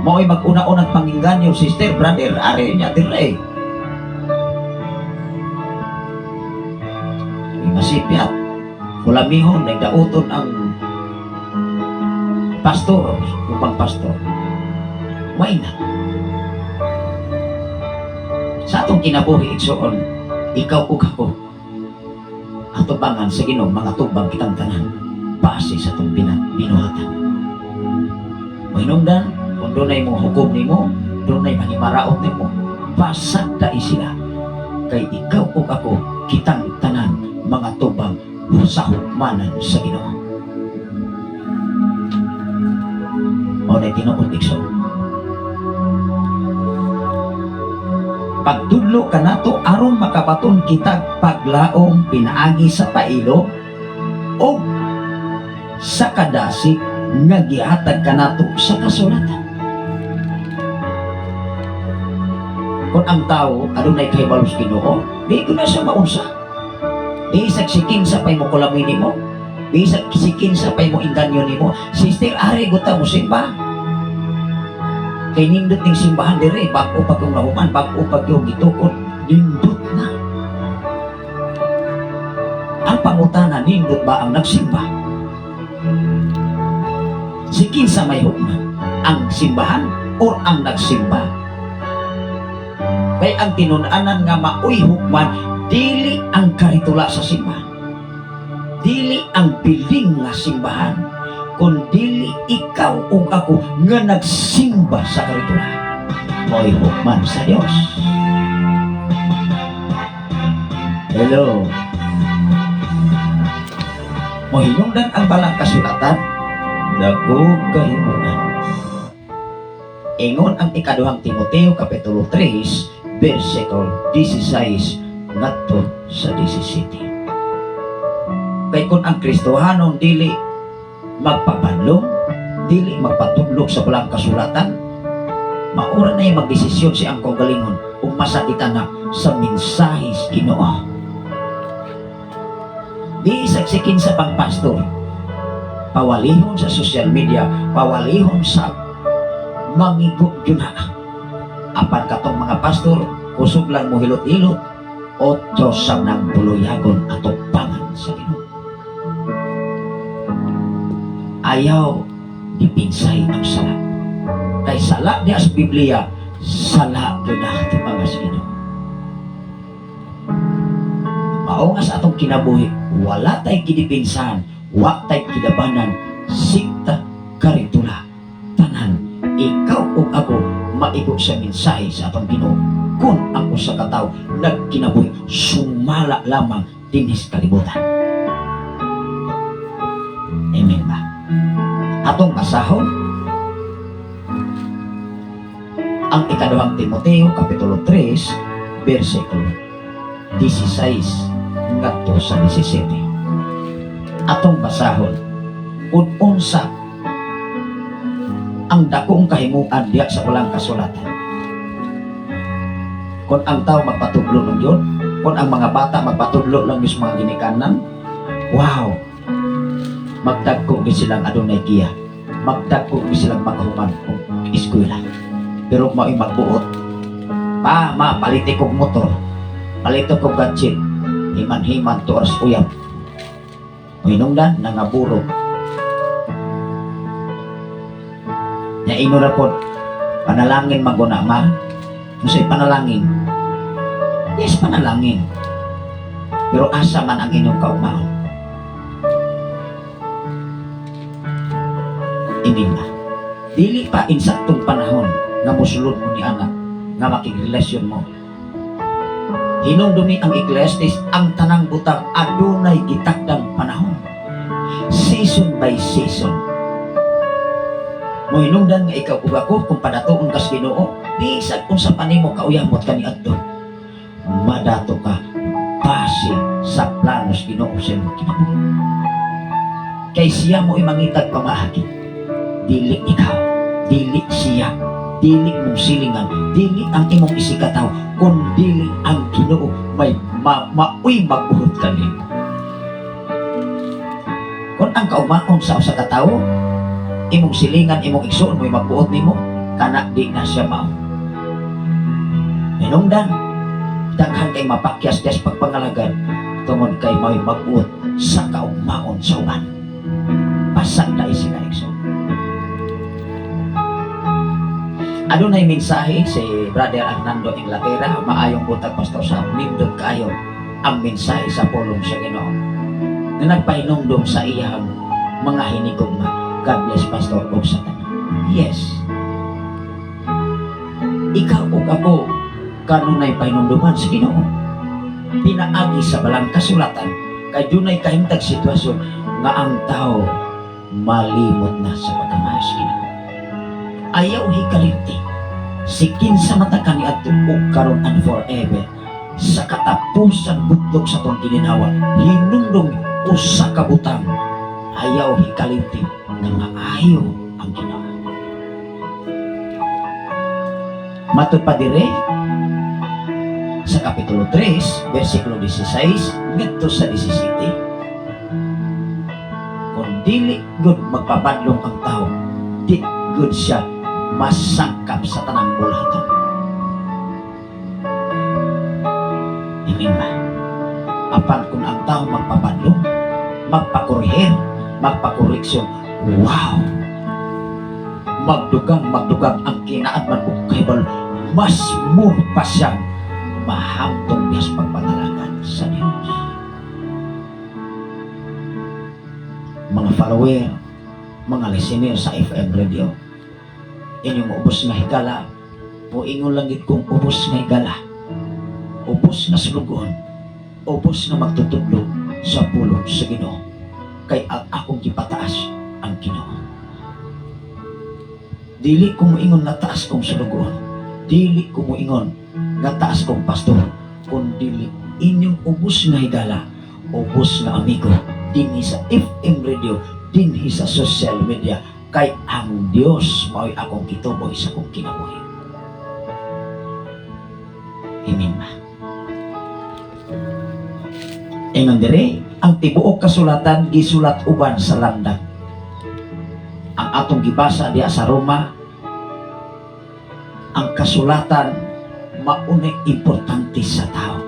Mao'y mag-una-unang pangingganyo, sister, brother, are niya, dire. May masipyat, kulamihon, nagdauton ang pastor, ubang pastor. Why not? Sa atong kinabuhi, igsoon, ikaw ug ako, atubangan sa Ginoo, mga tubang kitang tanan, base sa atong binuhatan. Mahinungdan, kung dunay mo hukom nimo, dunay manimaraot nimo, basag dai sila. Kay ikaw ug ako, kitang tanan, mga tubang sa hukmanan sa Ginoo. Mao na tinuod, igsoon. Pagtudlo kanato aron makabaton kita paglaom pinaagi sa pailo o sa kadasig nga gihatag kanato sa kasulatan. Kung ang tao adunay kahibalo sa Ginoo, di ko na siya maunsa. Bisag si kinsa pay mo kulamin nimo, bisag si kinsa pay mo inganyo nimo, sister ari guta mo simba. Kay nindot ning simbahan dire, bag-o pag yung nahuman, bag-o pag yung gitukod, nindot na. Ang pangutana, nindot ba ang nagsimba? Si kinsa may hukman, ang simbahan or ang nagsimba? Kay ang tinun-anan nga maoy hukman, dili ang karitula sa simbahan. Dili ang piling nga simbahan, kun dili ikaw ug ako nga nagsimba sa karitula. Maoy hukman sa Dios. Hello. Mohinungdan ang balang kasulatan, dagko kahimunan. Ingon ang ikaduhang Timoteo kapitulo 3 versikulo 16 ngadto sa 17. Kay kung ang Kristohanon dili magpabanlong, dili magpatudlok sa balang kasulatan, maura na yung magdesisyon si ang kaugalingon ug masakitan na sa mensahe sa Ginoo. Di sagsikin sa pangpastor, pawalihon sa social media, pawalihon sa mangigo yun na. Apan katong mga pastor, kusog lang mo hilot-hilot, otro sa nang buluyagon ato pangan sa Ginoo. Ayaw dipinsay ang sala. Kay sala niya sa Biblia, sala doon na ato mga sa Ginoo. Mao nga sa atong kinabuhi, wala tay gidipinsahan, wa tay kidabanan, sikta karitula, tanan, ikaw ug ako maigo sa mensahe sa atong Ginoo. Kung ang usa ka tawo nagkinabuhi, sumala lamang dinhi sa kalibutan. Amen ba? Atong basahon ang Ikaduhang Timoteo kapitulo 3 bersikulo 16 ngadto sa 17. Atong basahon kung unsa ang dakong kahimuan diya sa walang kasulatan. Kung ang tao magpatudlo ng Diyon, kung ang mga bata magpatudlo lang sa mga ginikanan, wow, magdagko gid silang adunay giya, magdagko gid silang makahuman og eskwela. Pero mao'y magbuot, "Pa, ma, paliti kog motor, palito kog gadget," himan-himan tuars uyab. Hinungdan, nangaburo. Nya ino ra pod, "Panalangin maguna, ma." Unsay panalangin? Yes, panalangin. Pero asa man ang inyong kaugmaon? Ini ba? Dili pa insaktong panahon nga mosulod mo ni ana nga makigrelasyon mo. Hinumdumi ang Ecclesiastes, ang tanang butang adunay gitakdang panahon. Season by season. Mohinungdan nga ikaw ug ako, kung padatuon kas Ginoo, bisag unsa pa nimo kauyamot kaniadto, madato ka base sa planos Ginoo sa imong kinabuhi. Kay siya mo imangitag pamaagi. Dili ikaw, dili siya, dili mong silingan, dili ang imong isigkatawo, kun dili ang Ginoo may maoy magbuot kanimo. Kung ang kaumaon sa usa ka tawo, imong silingan, imong igsuon mo'y magbuot nimo, kana di na siya mao. Hinungdan, daghan kay mapakyas des pagpangalagad tungod kay mao'y magbuot sa kaugmaon sa uban. Pasag na sila, igsoon. Adunay mensahe si Brother Arnando Inglaterra, "Maayong buntag, Pastor Sam, nindot kaayo ang mensahe sa pulong sa Ginoo nga nagpahinumdom sa iyang mga hinigugma. God bless, Pastor, ug sa tanan." Yes. Ikaw ug ako kanunay pahinumduman sa Ginoo. Pinaagi sa balang kasulatan kay dunay kahimtag sitwasyon nga ang tao malimot na sa pagkamahal sa Ginoo. Ayaw hikalinti. Si kinsa mata kaniadto ug karon and forever sa katapusan bugtong sa tong gininawa, hinumdum usa ka butang: ayaw hikalinti nga maayo ang Ginoo. Matud pa dire sa Kapitulo 3, versikulo 16 ngadto sa 17, kung dili gud magpabadlong ang tao, di gud siya masangkap sa tanang bulaton. Amen ba? Apan kung ang tao magpabadlong, magpakorehir, magpakoreksyon, wow! Magdugang, magdugang ang kinaadman ug kahibalo, mas more pa siyang mahamtong diyas pagpanalagan sa Dios. Mga follower, mga listener sa FM radio, inyong ubos nga higala, moingon lang gid kong ubos nga higala, ubos nga sulugoon, ubos nga magtutudlo sa pulong sa Ginoo, kay ang akong gipataas ang Ginoo. Dili ko moingon nga taas kong sulugoon, dili ko moingon nga taas kong pastor, kun dili inyong ubos nga higala, ubos nga amigo dinhi sa FM radio, dinhi sa social media, kay ang Dios mao'y akong gituboy sa akong kinabuhi. Amen ba? Ingon dire, ang tibuok kasulatan gisulat uban sa lamdag. Ang atong gibasa diha sa Roma, ang kasulatan maunay importante sa tao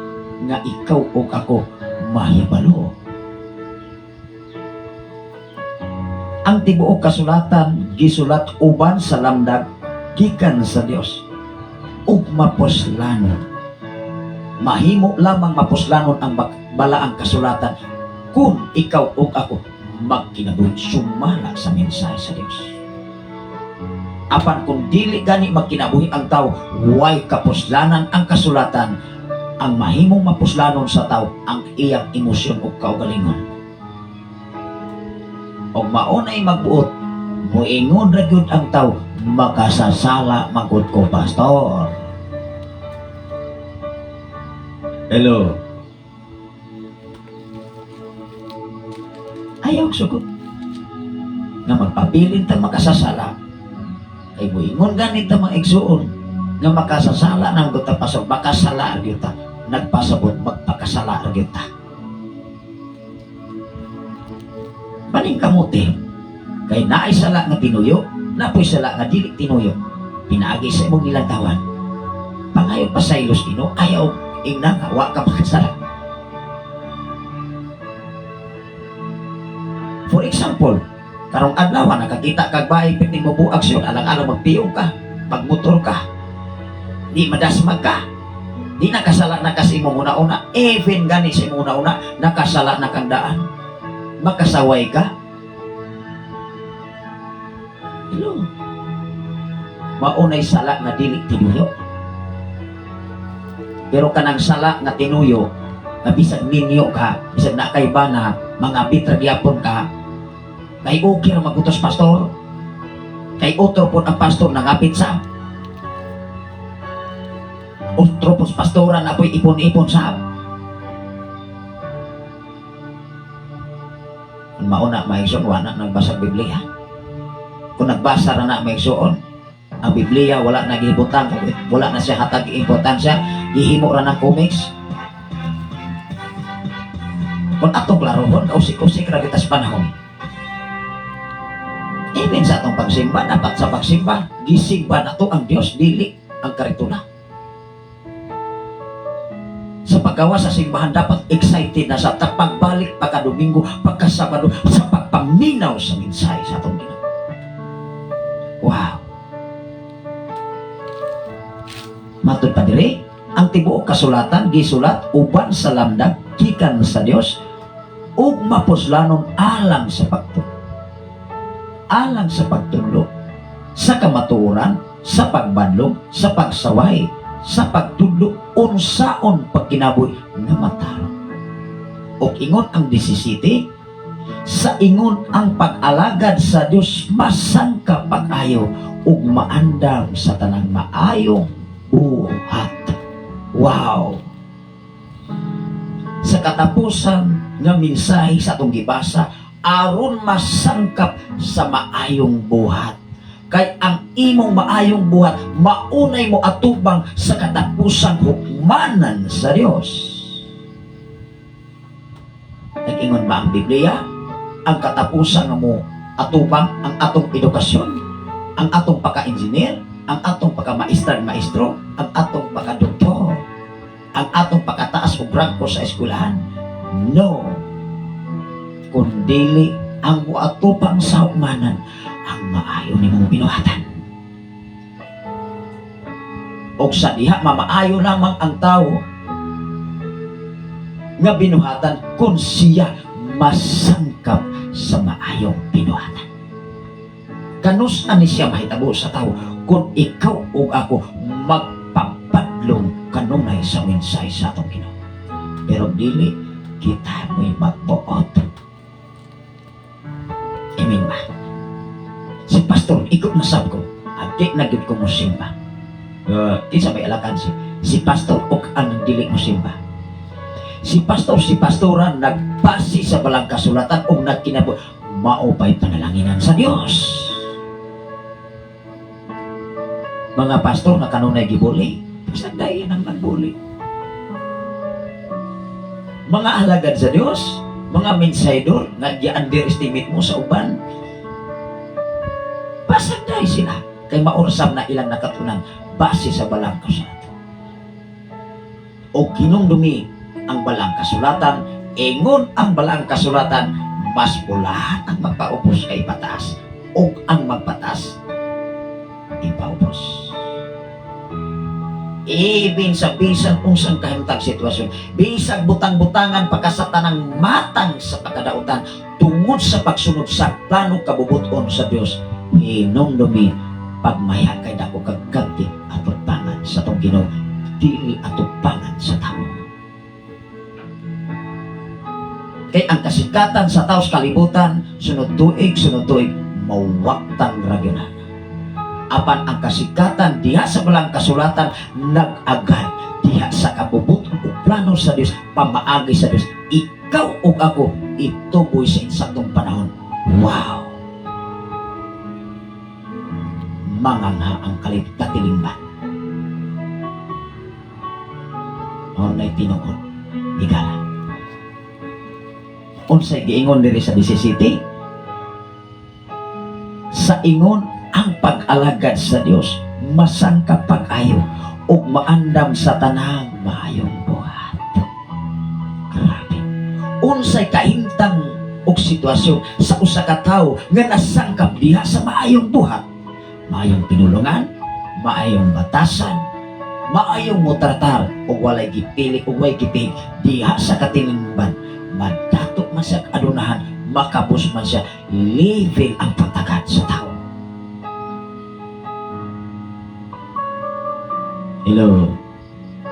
nga ikaw ug ako mahibalo. Ang tibuok kasulatan gisulat uban sa lamdag gikan sa Dios ug mapuslanon. Mahimo lamang mapuslanon ang balaang kasulatan kung ikaw ug ako magkinabuhi sumala sa mensahe sa Dios. Apan kung dili gani magkinabuhi ang tao, way kapuslanan ang kasulatan. Ang mahimong mapuslanon sa tao ang iyang emosyon ug kaugalingon. Og maunay magbuot Muingon ra gyud ang tao, "Makasasala magud ko, pastor." Hello. Ayaw sugot nga magpabilin ta makasasala. Kay muingon ganit ta, mga igsuon, nga makasasala nang ta, pastor, makasala gyud ta. Nagpasabot magpakasala ra gyud ta. Maning kamuti kay naay sala nga tinuyo, napoy sala nga dili tinuyo. Pinaagi sa imong nilantawan. Pangayo pasaylos Ginoo, ayaw ingna nga wa ka makasala. For example, karong adlaw nakakita kag bahay piting mo aksyon, alang-alang magpiyong ka, magmotor ka, di madasmag ka, di nakasala na kasi imong una-una, even gani sa imong una-una, nakasala na kang daan. Makasaway ka. Hello. Maunay sala nga dili tinuyo. Pero kanang sala nga tinuyo, nga bisag minyo ka, bisag na kay bana, mga bitra gyapon ka, kay okay ra magutos, pastor. Kay otro po ang pastor nangapit sa. Otro po pastora na po'y ipon-ipon sa. Kung mauna, maigsoon, wala nagbasa Biblia. Kung nagbasa na na, maigsoon, ang Biblia wala na gihibutang, wala na siya hatag importansya, gihimo ra ng comics. Kung atong klarohon, kausik-usik ra kita sa panahon. Even sa atong pagsimba, dapat sa pagsimba, gisimba na to ang Dios, dili ang karitula. Sa paggawa sa simbahan, dapat excited na sa pagbalik pagka Domingo, pagka Sabado, sa pagpaminaw sa mensahe sa atong Ginoo. Wow! Matud pa diri, ang tibuok kasulatan gisulat uban sa lamdag gikan sa Dios ug mapuslanon alang sa pagtudlo. Alang sa pagtudlo sa kamatuoran, sa pagbanlong, sa pagsaway, sa pagtudlo unsaon pagkinabuhi nga matarong. Og ingon ang 17, sa ingon ang pag-alagad sa Dios masangkap pag-ayo ug maandam sa tanang maayong buhat. Wow! Sa katapusan nga mensahe sa atong gibasa, aron masangkap sa maayong buhat. Kay ang imong maayong buhat maunay mo atubang sa katapusang hukmanan sa Dios. Nag-ingon ba ang Biblia? Ang katapusan nga mo atubang ang atong edukasyon, ang atong pagka-engineer, ang atong pagka-maestra maestro, ang atong pagka-doktor, ang atong pagkataas og rangko sa eskwelahan? No. Kundili ang muatupang sa hukmanan ang maayo nimong binuhatan. Og sa diha mamaayo lamang ang tao nga binuhatan kung siya masangkap sa maayong binuhatan. Kanus ani siya mahitabo sa tao kung ikaw ug ako magpapadlong kanunay sa mensahe sa atong Ginoo. Pero dili kita mo'y magbuot. Amen ba? Si pastor, ikaw na sab ko, adi na gyud ko mosimba. Kinsa may alakan si pastor o ang dili mo simba? Si pastor, si pastora nagbase sa balang kasulatan o nagkinabo, mao pa'y panalanginan sa Dios. Mga pastor na kanunay gibuli, pasagdayon ang nagbuli. Mga alagad sa Dios, mga mensaydor nga gi-underestimate mo sa uban, pasagday sila kay maursam na ilang nakatunan base sa balang kasulatan. O kinumdumi ang balang kasulatan, ingon ang balang kasulatan, mas bulahan ang magpaubos kay ipataas o ang magpataas ipaubos. Even sa bisan unsang kahimtang sitwasyon, bisag butang-butangan pagkasatanang matang sa pagkadautan, tungod sa pagsunod sa plano kabubuton sa Dios, hinumdumi pagmaya kay dako kag gabti atubangan sa atong Ginoo, dili atubangan sa tao. Kay ang kasikatan sa tao sa kalibutan, sunod tuig, sunod tuig, Mawaktan ra gyud na. Apan ang kasikatan diha sa balang kasulatan nag-agad diha sa kabubut ug plano sa Dios, pamaagi sa Dios, ikaw ug ako ituboy sa insaktong panahon. Wow, mangangha ang katilingban. Mao na'y tinuod, higala. Unsay giingon diri sa 17? Sa ingon, ang pag-alagad sa Dios masangkap pag-ayo ug maandam sa tanang maayong buhat. Grabe. Unsay kahimtang og sitwasyon sa usa ka tawo nga nasangkap diha sa maayong buhat? Maayong pinulungan, maayong batasan, maayong mutratar ug walay gipili ug walay gipig diha sa katilingban, madato man siya adunahan, makabos man siya, level ang pagtagad sa tao. Hello.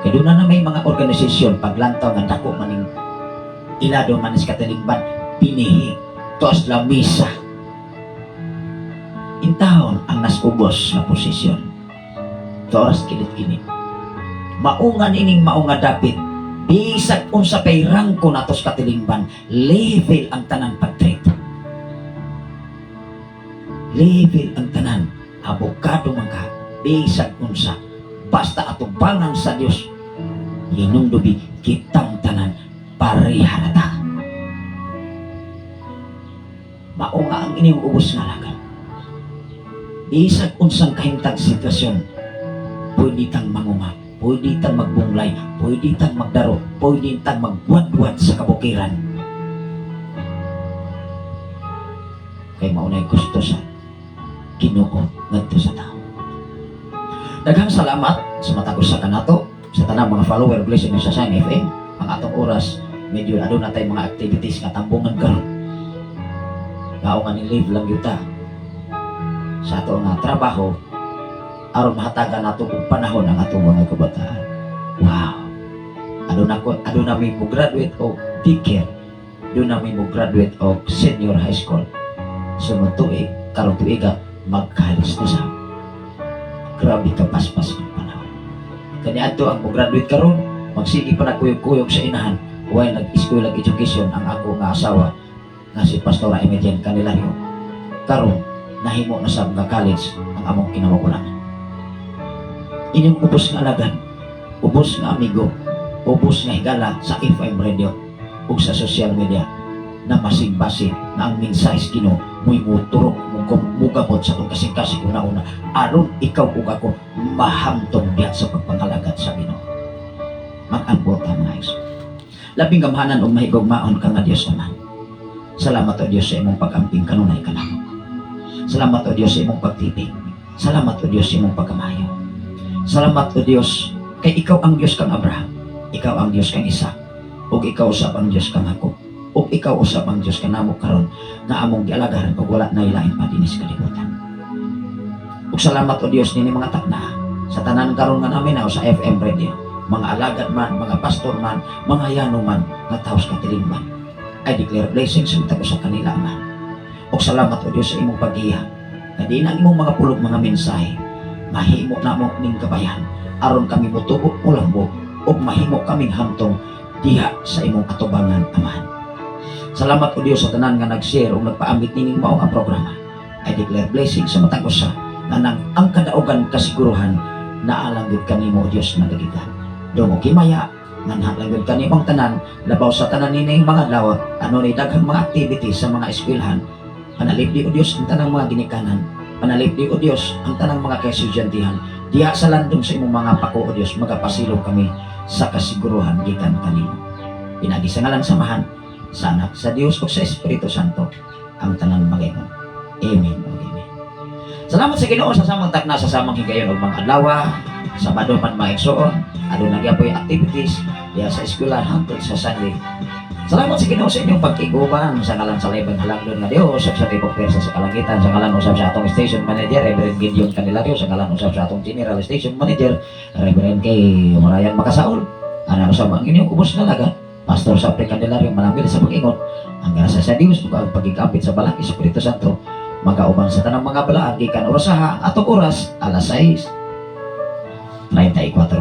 Kay doon na may mga organisasyon paglantaw nga dako maning ilado man sa katilingban, pinihi tuas lamisa. Intawon ang nas ubos nga posisyon. Toras kilit kini. Maungan ining maunga dapit, bisag unsa pay rangko natos katilingban, level ang tanan pag-treat. Level ang tanan. Abogado man ka, bisag unsa, basta atubangan sa Dios, hinumdubi kitang tanan pareha na ta. Mao nga ang inyong ubos nga alagad. Bisag unsang kahimtang sitwasyon, pwede tang manguma, pwede tang magbunglay, pwede tang magdaro, pwede tang magbuwad-buwad sa kabukiran. Kay maunay gusto sa Ginoo ngadto sa tao. Daghang salamat sa matag usa kanato, sa tanang mga follower blessing sa Sign FM. Ang atong oras medyo aduna tay mga activities nga tambungan karon. Gao nga ni leave lang yuta sa ato nga trabaho aron mahatagan nato og panahon ang atong mga kabataan. Wow. Aduna ko, aduna mi mo graduate og daycare. Aduna mi mo graduate og senior high school. Sunod tuig, karong tuiga mag-college na sa. Grabe ka paspas ng panahon. Kani adto ang mo graduate karon, magsige pa nagkuyog-kuyog sa inahan while nag-school education ang ako nga asawa nga si Pastora Emedian Candelario. Karon nahimo na sa nga college ang among kinamagulangan. Inyong ubos nga alagad, ubos nga amigo, ubos nga higala sa FM radio ug sa social media na masing-base na ang mensahe sa Ginoo mo'y muturok, mugamot sa atong kasing-kasing una-una aron ikaw ug ako mahamtong diha sa pagpangalagad sa Ginoo. Mag-ambot ang mga igsoon. Labing gamhanan ug mahigugmaon ka nga Dios Amahan. Salamat, O Dios, sa imong pag-amping kanunay kanamo. Salamat, O Dios, sa imong pagtibig. Salamat, O Dios, sa imong pagkamayo. Salamat, O Dios, kay ikaw ang Dios kang Abraham. Ikaw ang Dios kang Isaac. Ug ikaw usab ang Dios kang Jacob. Ug ikaw usab ang Dios kanamo karon nga among gialagaran ug wala na ilain pa dinis kalibutan. Ug salamat, O Dios, nini mga takna sa tanan karon nga naminaw sa FM radio, mga alagad man, mga pastor man, mga yano man, nga taos katilingban. I declare blessings sa matag usa kanila, Ama. Ug salamat, O Dios, sa imong paggiya. Nga di na ang imong mga pulong, mga mensahe, mahimo namo ning kabayan aron kami motubo, mulambo ug mahimo kaming hamtong diha sa imong atubangan, Amahan. Salamat, O Dios, sa tanan nga nag-share ug nagpaambit nining mao nga programa. I declare blessing sa matag usa nga nang ang kadaugan kasiguruhan naalang gyud kanimo, O Dios, nga dagitan. Dungo kimaya nga nalang gyud kanimo ang tanan, labaw sa tanan nining mga adlaw ano ni daghang mga activities sa mga eskwelahan. Panalipdi, O Dios, ang tanang mga ginikanan. Panalipdi, O Dios, ang tanang mga kaestudyantehen. Diha sa landong sa imong mga pako, O Dios, magapasilong kami sa kasiguruhan gikan kanimo. Pinaagi sa ngalan sa Amahan, sa Anak, sa Dios ug sa Espiritu Santo, ang tanan magaingon. Amen ug amen. Salamat sa Ginoo sa samang takna, sa samang higayon ug mga adlaw, Sabado man, mga igsoon, aduna gyapoy activities diha sa eskwela hangtod sa Sunday. Salamat sa Ginoo sa inyong pagkiguban sa ngalan sa laybang halangdon nga Dios ug sa tibok pwersa sa kalangitan, sa ngalan usab sa atong station manager, Reverend Gideon Candelario, sa ngalan usab sa atong general station manager, Reverend K. Marayan Makasaol. Ana usab ang inyong ubos nga alagad, Pastor Sapre Candelario, manambil sa pag-ingon, ang grasya sa Dios ug ang pagigapit sa balang Espiritu Santo. Magauban sa tanang mga balaan gikan orasaha atong oras alas 6:34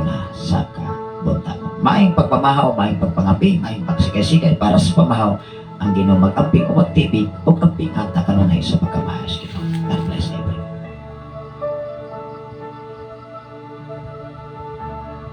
na sa kabuntag. Maayong pagpamahaw, maayong pagpangapi, maayong pagsikay-sikay para sa pamahaw. Ang Ginoo mag-amping o magtibig o amping hangtod kanunay sa pagkamahaw.